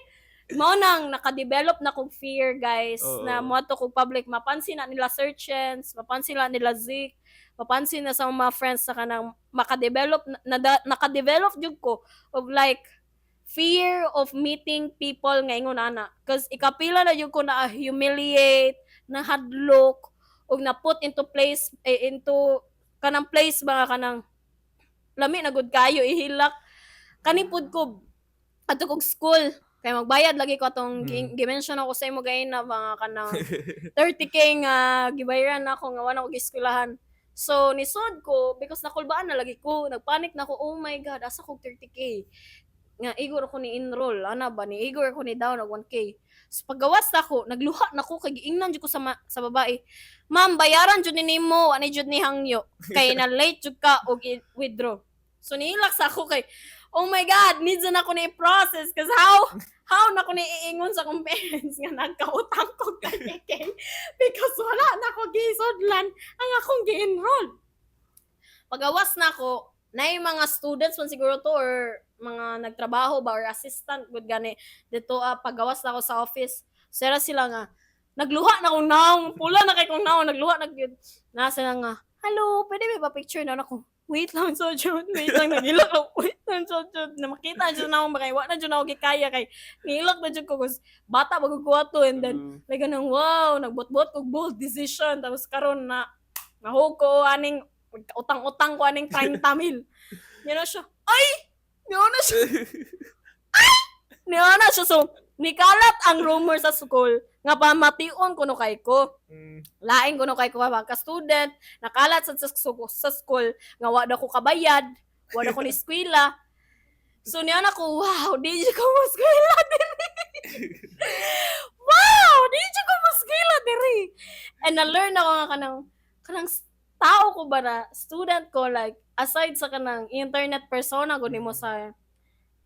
mao nang nakadevelop na kong fear guys Oo. na mo to kong public mapansin na nila searchens, mapansin na nila Zik, mapansin na sa mga friends sa kanang makadevelop na, na nakadevelop jud ko of like fear of meeting people nga ingon ana cause ikapila na jud ko na humiliate, na hadlok ug na put into place eh, into kanang place ba nga kanang lami na gud kayo ihilak kani pud ko adto kog school kay magbayad lagi ko atong gi-mention ako sa imo gay na mga kanang 30K nga gibayaran ako nga wala ko gieskwelahan. So nisod ko because nakulbaan na lagi ko, nagpanic na ko, oh my God, asa kog 30K? Nga igor ako ni enroll, ana ba ni igor ako ni down og 1K. So paggawas na ako, nagluha na ko kay giingnan jud ko sa sa babae. Ma'am, bayaran jud ni nimo, ani jud ni hangyo kay na late jud ka og withdraw. So nihilak sa ako kay oh my God, needs na ako ni process cause how na ko ni iingon sa akong parents nga nagkautang ko 30K because wala na ko gisudlan ang akong gi-enroll. Pagawas na ako, na yung mga students man siguro to or mga nagtrabaho ba or assistant good gani dito ah, pagawas na ako sa office. Sera sila nga nagluha na kong naong, pula na kay kong naong, nagluha na gyud. Na sila nga, hello, pwede ba pa-picture na ako? Wait lang, so Jud, wait lang, nagilak ako, wait lang, so Jud, na makita jud na ako, kay wa na jud ako gikaya kay nilak na jud ko cause bata bago to and then like ganang wow, nagbot-bot kog bold decision tapos karon na nahug ko aning utang-utang ko aning 30 mil. Niya na siya, ay! Niya na siya, niya na siya. So, Nikalat ang rumor sa school nga pamation kuno kay ko. Lain kuno kay ko ka student, nakalat sa school nga wa daw ko kabayad, wa daw ko ni eskwela. So niya na ko, wow, di jud ko moskwela diri. Wow, di jud ko moskwela diri. And na-learn ako nga kanang tao ko ba na student ko, like aside sa kanang internet persona ko nimo sa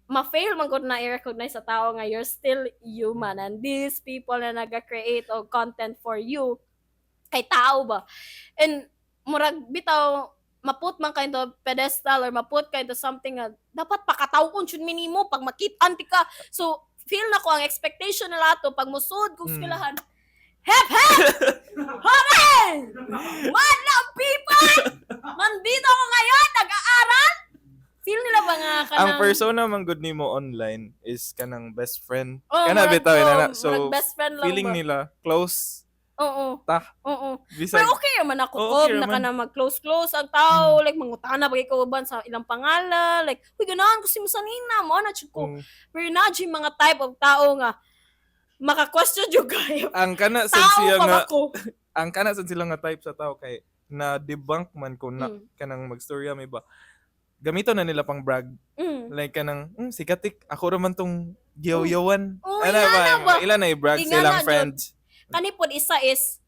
ma-fail man gud na i-recognize sa tao nga you're still human and these people na naga-create og content for you kay tao ba, and murag bitaw maput man ka into pedestal or maput ka into something nga dapat pakatawon jud minimo pag makit-an ti ka. So feel na ko ang expectation nila ato pag musud kog eskwelahan, "Hep hep hooray, what up people, nandito ako ngayon nag-aaral." Feel nila ba nga kanang Ang persona man gud nimo online is kanang best friend. Oh, kana murag bitaw ko, na. So murag best friend lang feeling ba? Nila close ta. Bisag Pero okay naman ako, Oo, Kob, okay na raman. kana mag-close-close ang tao, like mangutana ba kay kauban sa ilang pangalan, like, "Uy, ganahan ko si Musanina," mo na jud ko. Pero na jud mga type of tao nga maka-question jud kayo. Ang kana sad Tao siya pa nga ba ko? Ang kana sad sila nga type sa tao kay na debunk man ko na kanang magstorya may ba. Gamito na nila pang brag. Like kanang sikatik ako ra man tong giyaw-yawan. Oh, Ana ingana ba? ba? Ila na i-brag Ingana silang jud. friends. Kani pod isa is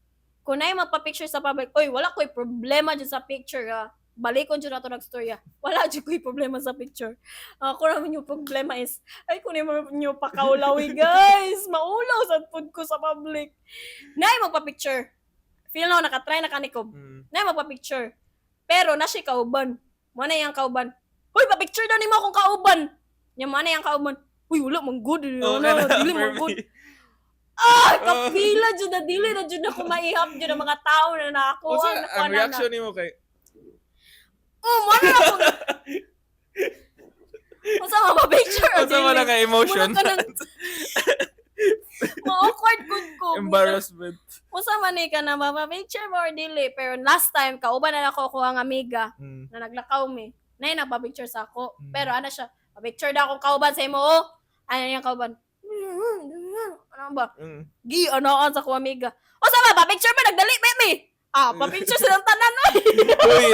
kung naay magpa-picture sa public, oy, wala ko'y problema jud sa picture ah. Balikon jud nato nagstorya. Wala jud ko'y problema sa picture. Ako raman yung problema is, ay kung nimo nyo pakaulawi guys, maulaw sad pud ko sa public. Naay magpa-picture. Feel na nakatry na kani ko. Naay magpa-picture. Pero na siya kauban. Mo na yang kauban. "Hoy, pa-picture daw nimo akong kauban." Nya mo na yang kauban. "Uy, wala man good." Oh, Wala, kana, dili man good. perfect. Ah, kapila jud na dili na jud ako maihap jud ang mga tao na nakakuha Unsa nakuha ang na. reaction nimo kay Oh, mo na ako. Unsa man pa-picture o Unsa man dili? ang emotion? Mura ka ng ma-awkward gud ko. Embarrassment. Unsa man ni ka na mapa-picture mo or dili? Pero last time kauban na ako ko ang amiga na naglakaw mi. Nay nagpa-picture sa ako. Pero ana siya, "Pa-picture daw akong kauban sa imo oh." Ano yung kauban? Ano ba? Gi anoon sa akong amiga. "Unsa ba pa-picture mo nagdali ba mi?" Ah, pa-picture silang tanan oy.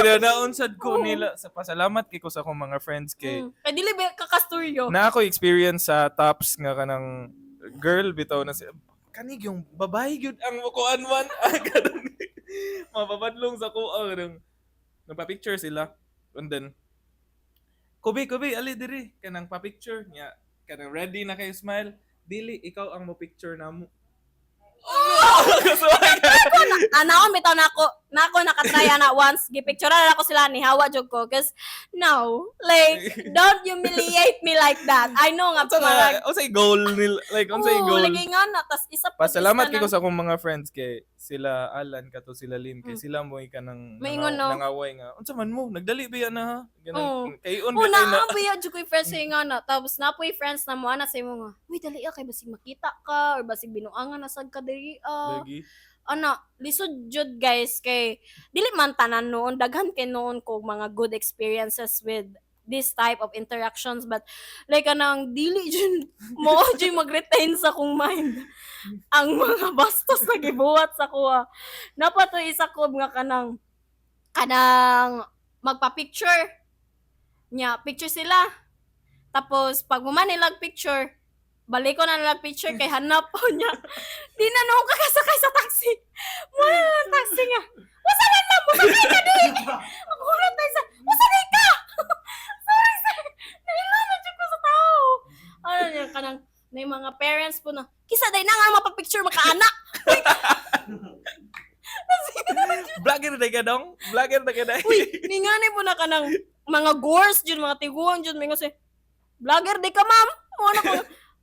Uy, naon sad ko Oo. nila sa pasalamat kay ko sa akong mga friends kay Kay dili ba kakasturyo? Na ako experience sa tops nga kanang girl bitaw na si kanig yung babae gyud ang mukuan man, kanang mapabadlong sa kuha, kanang nagpa-picture sila and then, "Kobe, Kobe, ali diri," kanang pa-picture niya, kanang ready na kayo smile, "Dili, ikaw ang mo picture namo." Oh! Ana ako bitaw na ako nakatry ana once, gipicture na ako sila, ni hawa jud ko cause no, like, don't humiliate me like that. I know nga Unsa parang nga unsay goal nila, like unsay Oo, goal? lagi nga na tas isa pa Pasalamat is kay ko sa akong mga friends kay sila Alan kato sila Lim kay sila mo kanang Maingon, no? nangaway nga, "Unsa man mo nagdali ba yan na ha?" Oo. Ganun kay on Oh, ba na naa ba jud ko'y friends sa nga na. Tapos na po'y friends na mo ana sa imo nga, "Uy, dali ah, kay basig makita ka or basig binuangan na sad ka diri ah." Lagi. Ana, lisod jud guys kay dili man tanan noon, daghan kay noon ko mga good experiences with this type of interactions, but like kanang dili jud mo jud mag-retain sa akong mind ang mga bastos na gibuhat sa kuha. Napa to isa ko nga kanang magpa-picture nya, picture sila, tapos pag human nilag picture, balik ko na nilag picture kay hanap po niya, di na noon kakasakay sa taxi mo na lang taxi nga, "Wasa man ma'am, musakay ka di." Ako na tayo sa, "Wasa di ka?" "Sorry sir, nahila na jud ko sa tao." Ano niya kanang na yung mga parents po na kisa day na nga mapapicture makaanak. Vlogger na ka dong, vlogger na ka dai. Uy, ningani po na kanang mga gores jud, mga tiguan jud, may kasi, "Vlogger di ka ma'am." Mo na ko,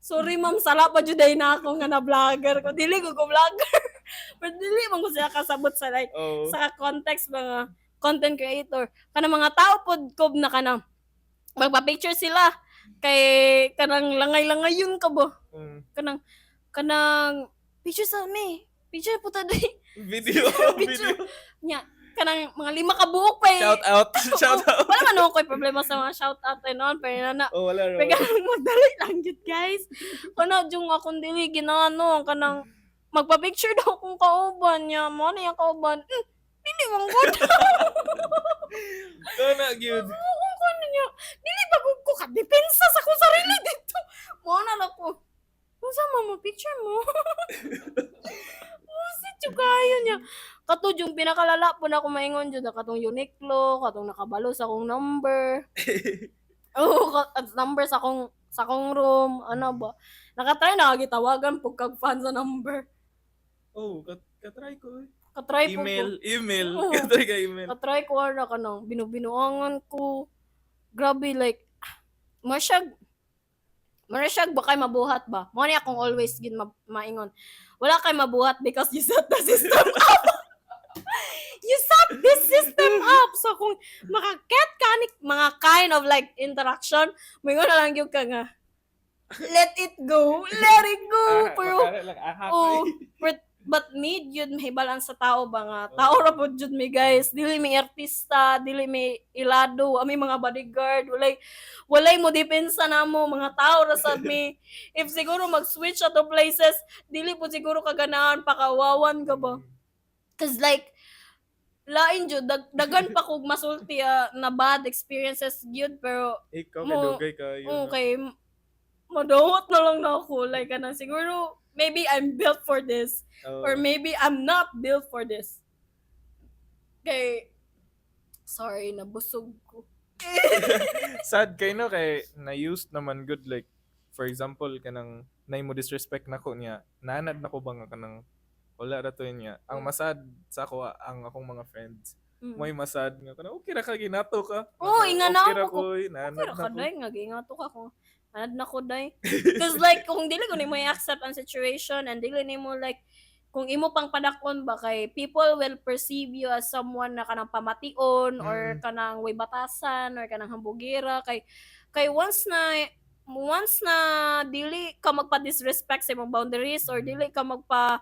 "Sorry ma'am, sala pa jud ay na ako nga na vlogger ko. Dili ko ko vlogger." Pero dili man ko siya kasabot sa like sa context mga content creator. Kanang mga tao pod kob na kanang magpa-picture sila kay kanang langay-langay yun ka ba? Kanang kanang picture sa me. Picture po ta di. Video. Picture. Video. Nya, Kanang mga lima ka buok pa eh. Shout out. Shout out. Wala man ako problema sa mga shout out and on pero na Oh, wala pero ro. kanang magdali lang gyud, guys. Kana yung akong dili ginano kanang magpa-picture daw akong kauban niya. Mo na yung kauban. Dili man gud. Kana gyud. Oo, kano niya. Dili ba gud ko ka-depensa sa akong sarili dito. Mo na lang ko. Unsa man mo picture mo? Usit yung kayo niya. Kato yung pinakalala po na ako maingon jud katong Uniqlo, katong nakabalo sa akong number. Oo, at number sa akong room, ano ba. Nakatry na gitawagan pug kag fan sa number. Oh, katry ko eh. Katry po ko. Email, email. Oo. Katry ka email. Katry ko ana kanang binubinuangan ko. Grabe, like mo siya ba kay mabuhat ba? Mo ni akong always gin maingon. Wala kay mabuhat because you set the system up. You set this system up. So kung makaket ka ni mga kind of like interaction, maingon na lang gyud ka nga, "Let it go. Let it go." Ah, Pero makara lang, aha, oh, eh. but need yun mahibalan sa tao ba nga tao ra pod jud mi, guys. Dili mi artista, dili mi ilado, ami mga bodyguard, walay mo depensa namo, mga tao ra sad mi. If siguro mag-switch ato places, dili po siguro kaganahan pakawawan ka ba, 'cause like lain jud dagan pa kog masulti na bad experiences gyud, pero Ikaw kay dugay kayo. Okay, madawat na lang na ako, like kana siguro maybe I'm built for this or maybe I'm not built for this. Kay sorry, nabusog ko. Sad kay no, kay na-used naman good, like for example kanang nay mo disrespect nako niya, nanad nako ba nga kanang wala ra to niya. Ang masad sa ako, ang akong mga friends may masad nga kanang okay ra ka, ginato ka. Oo, inga na okay ra ako ko, oy, nanad Okay ra ka na ko. day nga giingato ka ko. Anad na ko day. 'Cause like kung dili ko nimo i-accept ang situation and dili nimo like kung imo pang padakon ba, kay people will perceive you as someone na kanang pamation or kanang way batasan or kanang hambugira, kay once na dili ka magpa-disrespect sa imong boundaries or dili ka magpa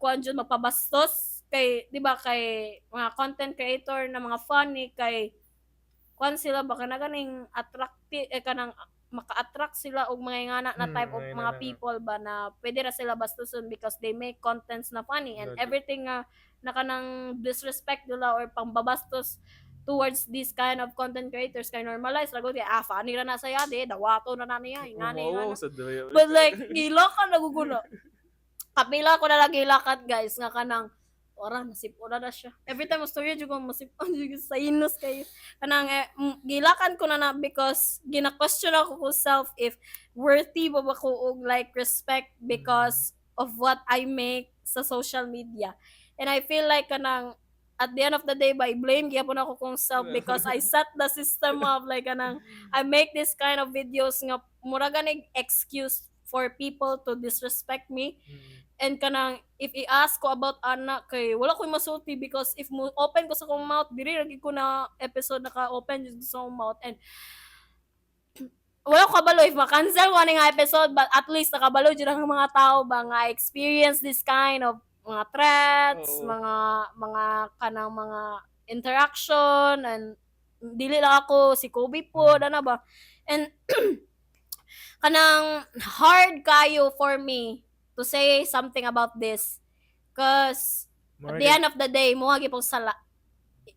kuan jud, magpabastos, kay di ba kay mga content creator na mga funny, kay kuan sila ba, kana ganing attractive eh, kanang maka-attract sila og mga ingana na type of mga mga ingana. People ba na pwede ra sila bastuson because they make contents na funny and Lagi. Everything nga na kanang disrespect nila or pangbabastos towards this kind of content creators kay normalize ra gud, kay ah, funny ra na saya de, dawato na na niya, ingani Wow, ingana. sa daya. But like gilaka nagugulo, kapila ko na lang gilakat, guys, nga kanang ora nasip-ora na siya. Every time mo storya jud ko masip-on jud ko sa inos kayo. Kanang eh, gilakan ko na na because gina-question ako ko self if worthy ba ko og like respect because of what I make sa social media. And I feel like kanang at the end of the day, by blame gyapon ako kong self because I set the system up, like kanang I make this kind of videos nga mura ganig excuse for people to disrespect me. And kanang if i-ask ko about ana kay wala ko'y masulti because if mo open ko sa akong mouth, diri ra gyud ko na episode naka-open jud ko sa akong mouth and wala ko kabalo if ma-cancel ko ani nga episode, but at least nakabalo jud ang mga tao ba nga I experience this kind of mga threats, Oo. mga kanang mga interaction, and dili lang ako si Kobe po, ana ba, and kanang hard kayo for me to say something about this 'cause at the end of the day, mo gyud sala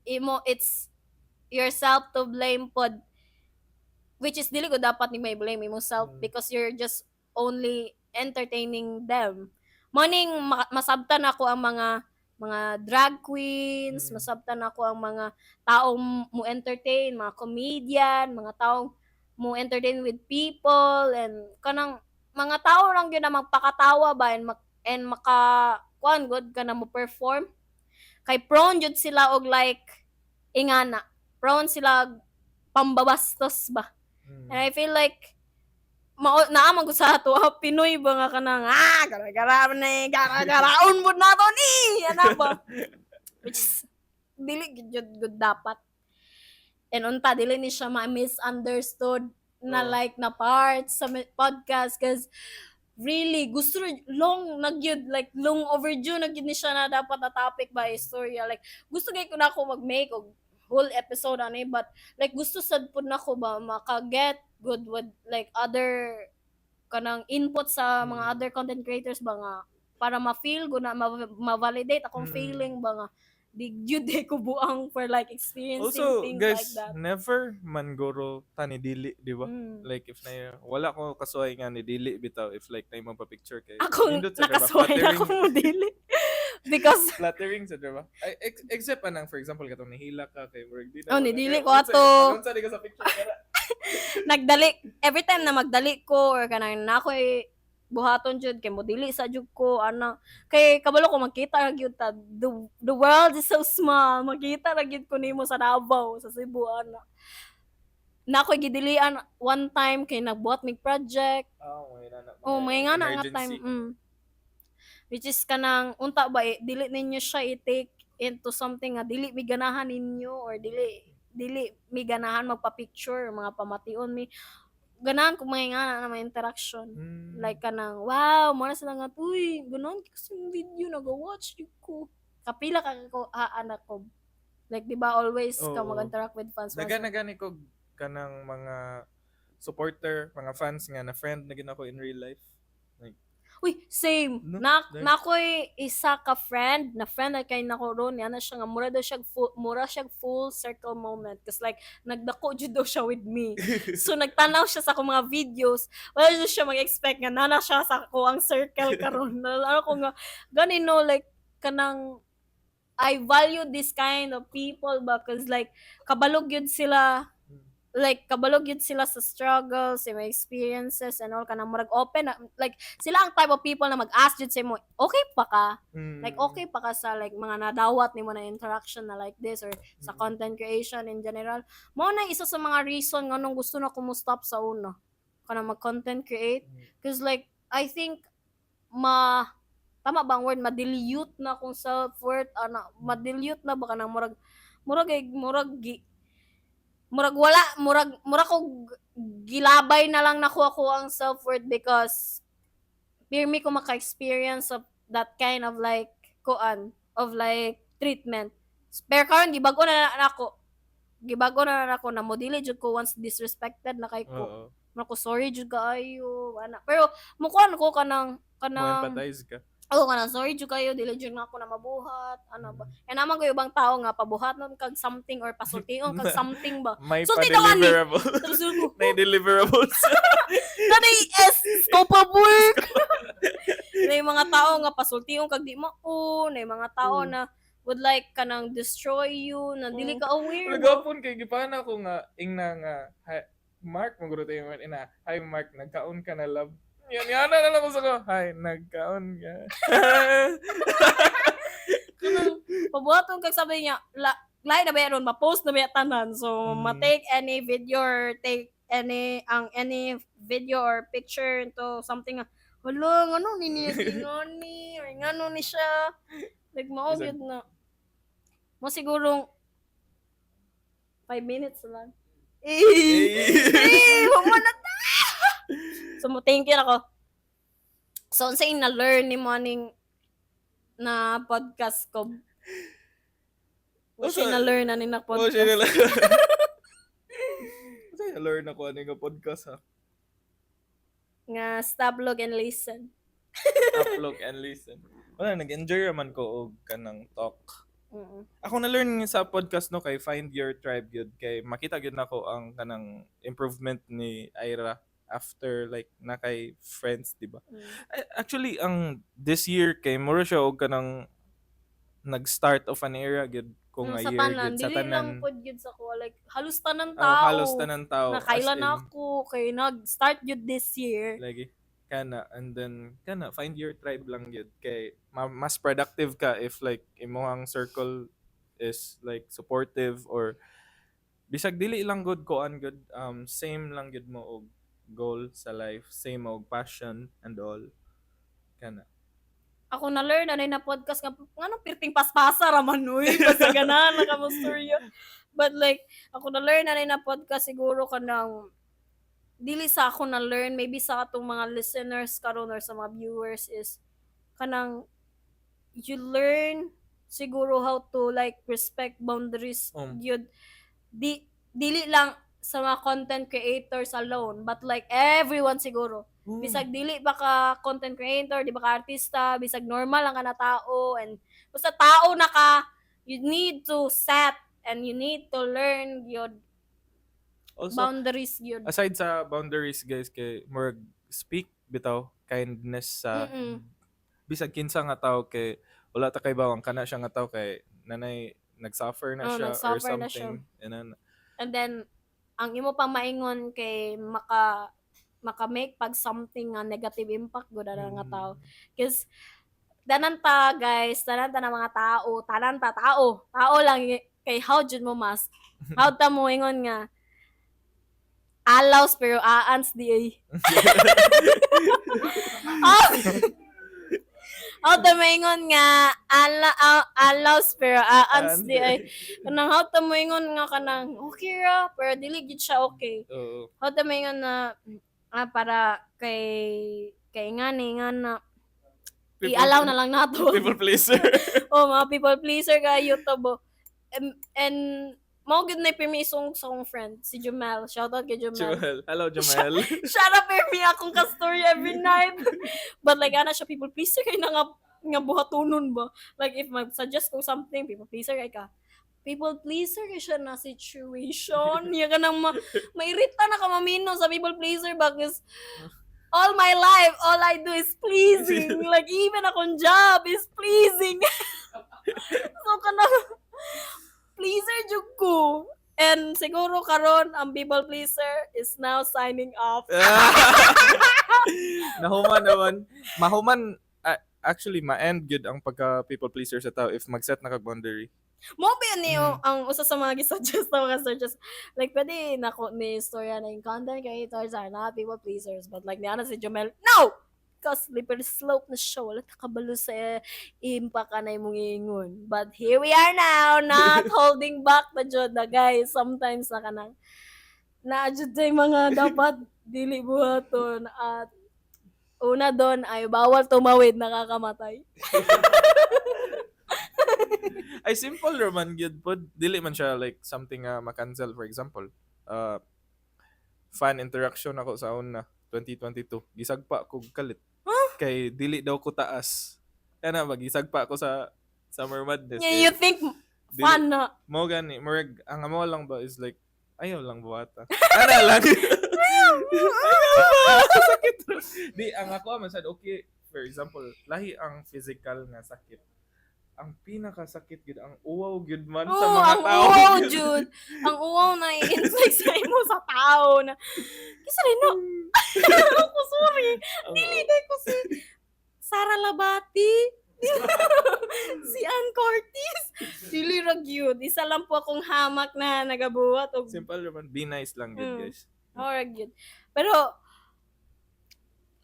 imo, it's yourself to blame pod, which is dili ko dapat ni may blame imo self because you're just only entertaining them. Morning masabtan ako ang mga drag queens, masabtan ako ang mga taong mo entertain, mga comedian, mga taong mo entertain with people and kanang mga tao lang gyud na magpakatawa ba and maka kuan good ka na mo perform, kay prone jud sila og like ingana, prone sila og pambabastos ba. And I feel like mao naa man gud sa ato ah, Pinoy ba nga kanang ah, gara-gara ni gara-garaon mo na to ni ana ba, which is dili gyud jud good dapat, and unta dili ni siya ma-misunderstood na Oo. like na part sa podcast 'cause Really gusto long na gyud, like long overdue na gyud ni siya na dapat na topic ba, istorya. Like gusto gay ko na ako mag-make og whole episode ani, but like gusto sad pud nako ba maka-get good with like other kanang input sa mga other content creators ba nga para ma-feel ko na ma-validate akong feeling ba nga di gyud di ko buang for like experiencing Also, things guys, like that. Never man guro ta ni dili, di ba? Mm. Like if na wala ko kasuway nga ni dili bitaw if like na imong pa-picture kay Akong nindot sa diba? nakasuway na Flattering. ako mo dili because Flattering sa diba? Ay, except anang for example katong nihila ka kay murag di na Oh, wala. nidili Kaya, ko ato. unsa di ka sa picture kara? Nagdali every time na magdali ko or kanang na ako'y buhaton jud kay modili sa jud ko ana kay kabalo ko magkita ra gyud ta. The world is so small, magkita ra gyud ko nimo sa Davao, sa Cebu ana. Na ako'y gidilian one time kay nagbuhat mig project. Oh, may nana. Oh, may nga na nga time. Emergency. Which is kanang unta ba eh, dili ninyo siya i-take into something nga dili mi ganahan ninyo or dili dili mi ganahan magpa-picture, mga pamation mi. Ganahan ko mga nga na may interaction. Like kanang wow, mo na sila nga, "Uy, ganahan kasi yung video naga-watch jud ko." Kapila ka ko anak ko. Like di ba always ka Oo. mag-interact with fans. Dagan na gani ko kanang mga supporter, mga fans nga na friend na gid ako in real life. Uy, same. No, Na like- na ako'y isa ka friend, na friend na kay nako ron, yana siya nga mura siya full circle moment cause like nagdako jud daw siya with me. So nagtanaw siya sa akong mga videos, wala jud siya mag-expect nga nana siya sa ako ang circle karon. Ano ko nga gani no, like kanang I value this kind of people ba cause like kabalog yun sila, like kabalog yun sila sa struggles, sa mga experiences and all, kanang murag open na, like sila ang type of people na mag-ask jud sa imo, "Okay pa ka?" Like okay pa ka sa like mga nadawat nimo na interaction na like this or sa content creation in general. Mao na isa sa mga reason nganong gusto na ko mo stop sa una kanang mag content create cause like I think ma tama ba ang word, ma-dilute na akong self-worth ana, ma-dilute na ba kanang murag murag ay murag gi, murag wala, murag murag kog gilabay na lang nako ako ang self-worth because pirmi ko maka-experience of that kind of like kuan of like treatment. Pero karon gibag-o na nako, gibag-o na nako na modili jud ko once disrespected na kay ko. Mura ko, "Sorry jud kaayo," ana. Pero mukuan ko kanang kanang Mo-empathize ka. Oo, kanang, "Sorry jud kayo, dili jud nako na mabuhat," ano ba. Kaya naman ko ibang tao nga pabuhaton kag something or pasultion kag something ba. May Sulti daw ani. pa-deliverable. Tapos ko, May deliverables. Kanay S scope of work. Na mga tao nga pasultion kag di mao, na mga tao na would like kanang destroy you na dili ka aware ba. Nagapon kay gipana ko nga ingna nga, "Hi Mark," maguro tayo man ina, "Hi Mark, nagkaon ka na, love?" Yan yan na lang ko sa ko, "Hi, nagkaon ka?" Kanang pabuhaton kag sabi niya, la, lahi na ba ron, ma-post na ba tanan. So, ma-take any video or take any ang any video or picture into something nga, "Hala, ngano ni niya ni or ngano ni siya?" Like mao gyud na. Mo siguro 5 minutes lang. Eh, eh, human na ta. So mo thank you ako. So unsay na learn ni morning na podcast ko? Wa siya na learn ani na Oh, podcast. siya na lang. Unsay na learn ako ani nga podcast ha? Nga stop, look and listen. Stop, look and listen. Wala, nag-enjoy raman ko og kanang talk. Ako na-learn nga sa podcast no kay find your tribe gyud kay makita gyud nako ang kanang improvement ni Ira after like na kay friends, di ba? Mm. Ay, actually ang this year kay mura siya og kanang nag-start of an era gyud ko nga Sa year tanan, gyud sa dili lang tanan. pod gyud sa ko, like halos tanan Oh, tao. halos tanan tao. Na as kailan in, ako kay nag-start gyud this year. Lagi kana and then kana find your tribe lang gyud kay mas productive ka if like imong circle is like supportive or bisag dili lang good koan good, same lang gyud mo og goal sa life, same og passion and all kana. Ako na learn anay na podcast nga ngano pirting paspasa ra man uy, basta ganahan na ka mo storya. But like ako na learn anay na podcast siguro kanang dili sa ako na learn, maybe sa atong mga listeners karon or sa mga viewers, is kanang you learn siguro how to like respect boundaries yun, di dili lang sa mga content creators alone but like everyone siguro, bisag dili ba ka content creator, di ba ka artista, bisag normal lang ka na tao, and basta tao na ka, you need to set and you need to learn your Also, boundaries yun. Aside sa boundaries, guys, kay murag speak bitaw kindness sa bisag kinsa nga tao, kay wala ta kay bawang kana siya nga tao kay nanay nag-suffer na Oh, siya or nag-suffer na siya. something and then And then ang imo pang maingon kay maka make pag something nga negative impact gud ana nga tao. Cause tanan ta, guys, tanan ta na mga tao, tanan ta tao, tao lang kay how jud mo mas how ta mo ingon nga allows pero aans di ay. How ta moingon nga ala allows pero aans di ay. Kanang how ta moingon nga kanang okay ra pero dili gid siya okay. Oo. How ta moingon na para kay ngani nga na i-allow na lang nato. People pleaser. Oh, mga people pleaser ka YouTube. Oh. And mao gyud na permisong sa akong friend si Jumel. Shout out kay Jumel. Jumel. Hello, Jumel. Shout out permi akong ka-story every night. But like ana siya, people pleaser kay na nga buhatunon ba. Like if mag-suggest ko something, people pleaser kay ka. People pleaser kay siya na situation. Niya ka nang mairita na ka mamino sa people pleaser ba, because all my life, all I do is pleasing. Like even akong job is pleasing. So kanang pleaser jud ko. And siguro karon ang people pleaser is now signing off. Nahuman naman. Mahuman, actually, ma-end good ang pagka people pleaser sa tao if mag-set na kag boundary. Mo ba yun niyo ang usa sa mga gisuggest sa mga searches. Like, pwede na ko ni istorya na yung content creators are not people pleasers. But like, niana si Jomel, no! Cause slippery slope na siya. Wala ta kabalo sa impact ka na imong ingon. But here we are now, not holding back na jud na, guys. Sometimes na kanang na jud tay mga dapat dili buhaton, at una doon ay bawal tumawid, nakakamatay. Ay, simple raman gyud pod. Dili man siya like something nga ma-cancel. For example, fan interaction ako sa una 2022. Gisagpa ko kalit. Kay dili daw ko taas. Kana ba gisagpa ko sa Summer Madness. Yeah, you think Dili- fun na. Mo gani, murag ang amo lang ba is like ayaw lang buhata. Ana lang. Ayaw ba? Sakit. Di ang ako man sad okay, for example, lahi ang physical nga sakit. Ang pinakasakit gyud ang uwaw gyud man sa Oo, mga ang tao. uwaw, jud. Ang uwaw na i-inflict sa imo sa tao na, kisa rin no? Ako, sorry. Dili kay ko si Sarah Lahbati. Si Ann Curtis. Dili ra gyud. Isa lang po akong hamak na nagabuhat og Simple naman, be nice lang gyud, guys. Mao ra gyud. Pero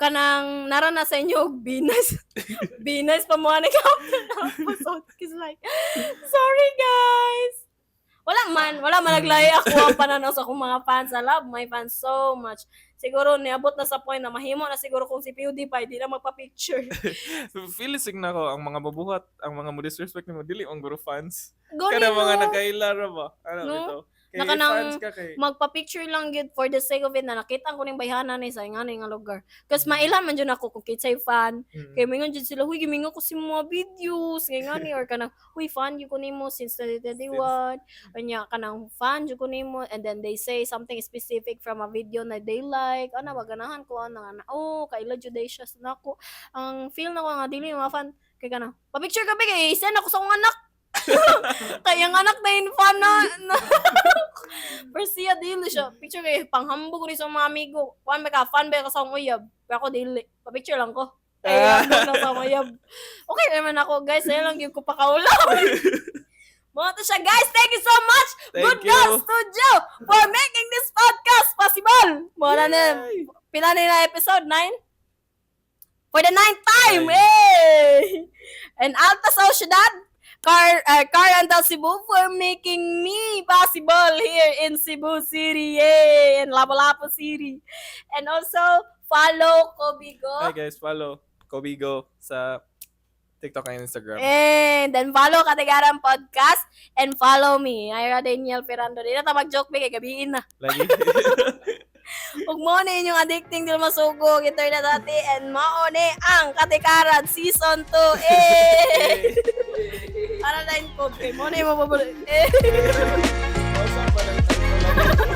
kanang nara na sa inyo og be nice. Be nice pa mo ani ka after the episode. 'Cause like, sorry guys. Wala man naglahi ako ang pananaw sa akong mga fans. I love my fans so much. Siguro niabot na sa point na mahimo na siguro kung si PewDiePie di na magpa-picture. Feeling na ko ang mga mabuhat, ang mga mo disrespect nimo dili ang guro fans. Gani Kana mga no. nakaila ra ba? Ano No? ito? Kay Na kanang fans ka kay magpa-picture lang gyud for the sake of it na nakita ko ning bayhana ni sa ngani nga lugar. Kasi mailan man jud ako kung kinsay fan. Kay mingon jud sila, "Huy, gimingo ko si mga videos." Ngay ngani or kanang, "Huy, fan jud ko nimo since 2021." Unya kanang fan jud ko nimo, and then they say something specific from a video na they like. Ana ba ganahan ko ana ana. Oh, kaila jud day siya nako. Ang feel nako nga dili mga fan kay kanang, "Pa-picture ka ba kay send ako sa akong anak." Kay ang anak na in fan na. Pero siya dili siya. Picture kay panghambog ni sa mga amigo. Kuan ba ka fan ba ka sa akong uyab? Pero ako dili. Pa-picture lang ko. Ay, ambog na sa akong uyab. Okay naman ako, guys. Ayaw lang gyud ko pakaulaw. Mga to siya, guys. Thank you so much, Thank Good you. Girl Studio, for making this podcast possible. Muna na, Yay! pila na na episode? 9? For the ninth time! Nine. Hey! And Alta Sociedad, Car Rental Cebu for making me possible here in Cebu City. Yay! In Lapu-Lapu City. And also, follow Kobigo. Hi guys, follow Kobigo sa TikTok and Instagram. And then follow Katikaran Podcast and follow me, Ira Daniel Ferrando. Di na ta mag-joke kay gabiin na. Lagi. Ug mo na inyong addicting dili masugo internet dati and mao ni ang Katikaran Season 2. Eh! Para na yung kay mo na yung mababalik. Eh! Awesome pala yung title.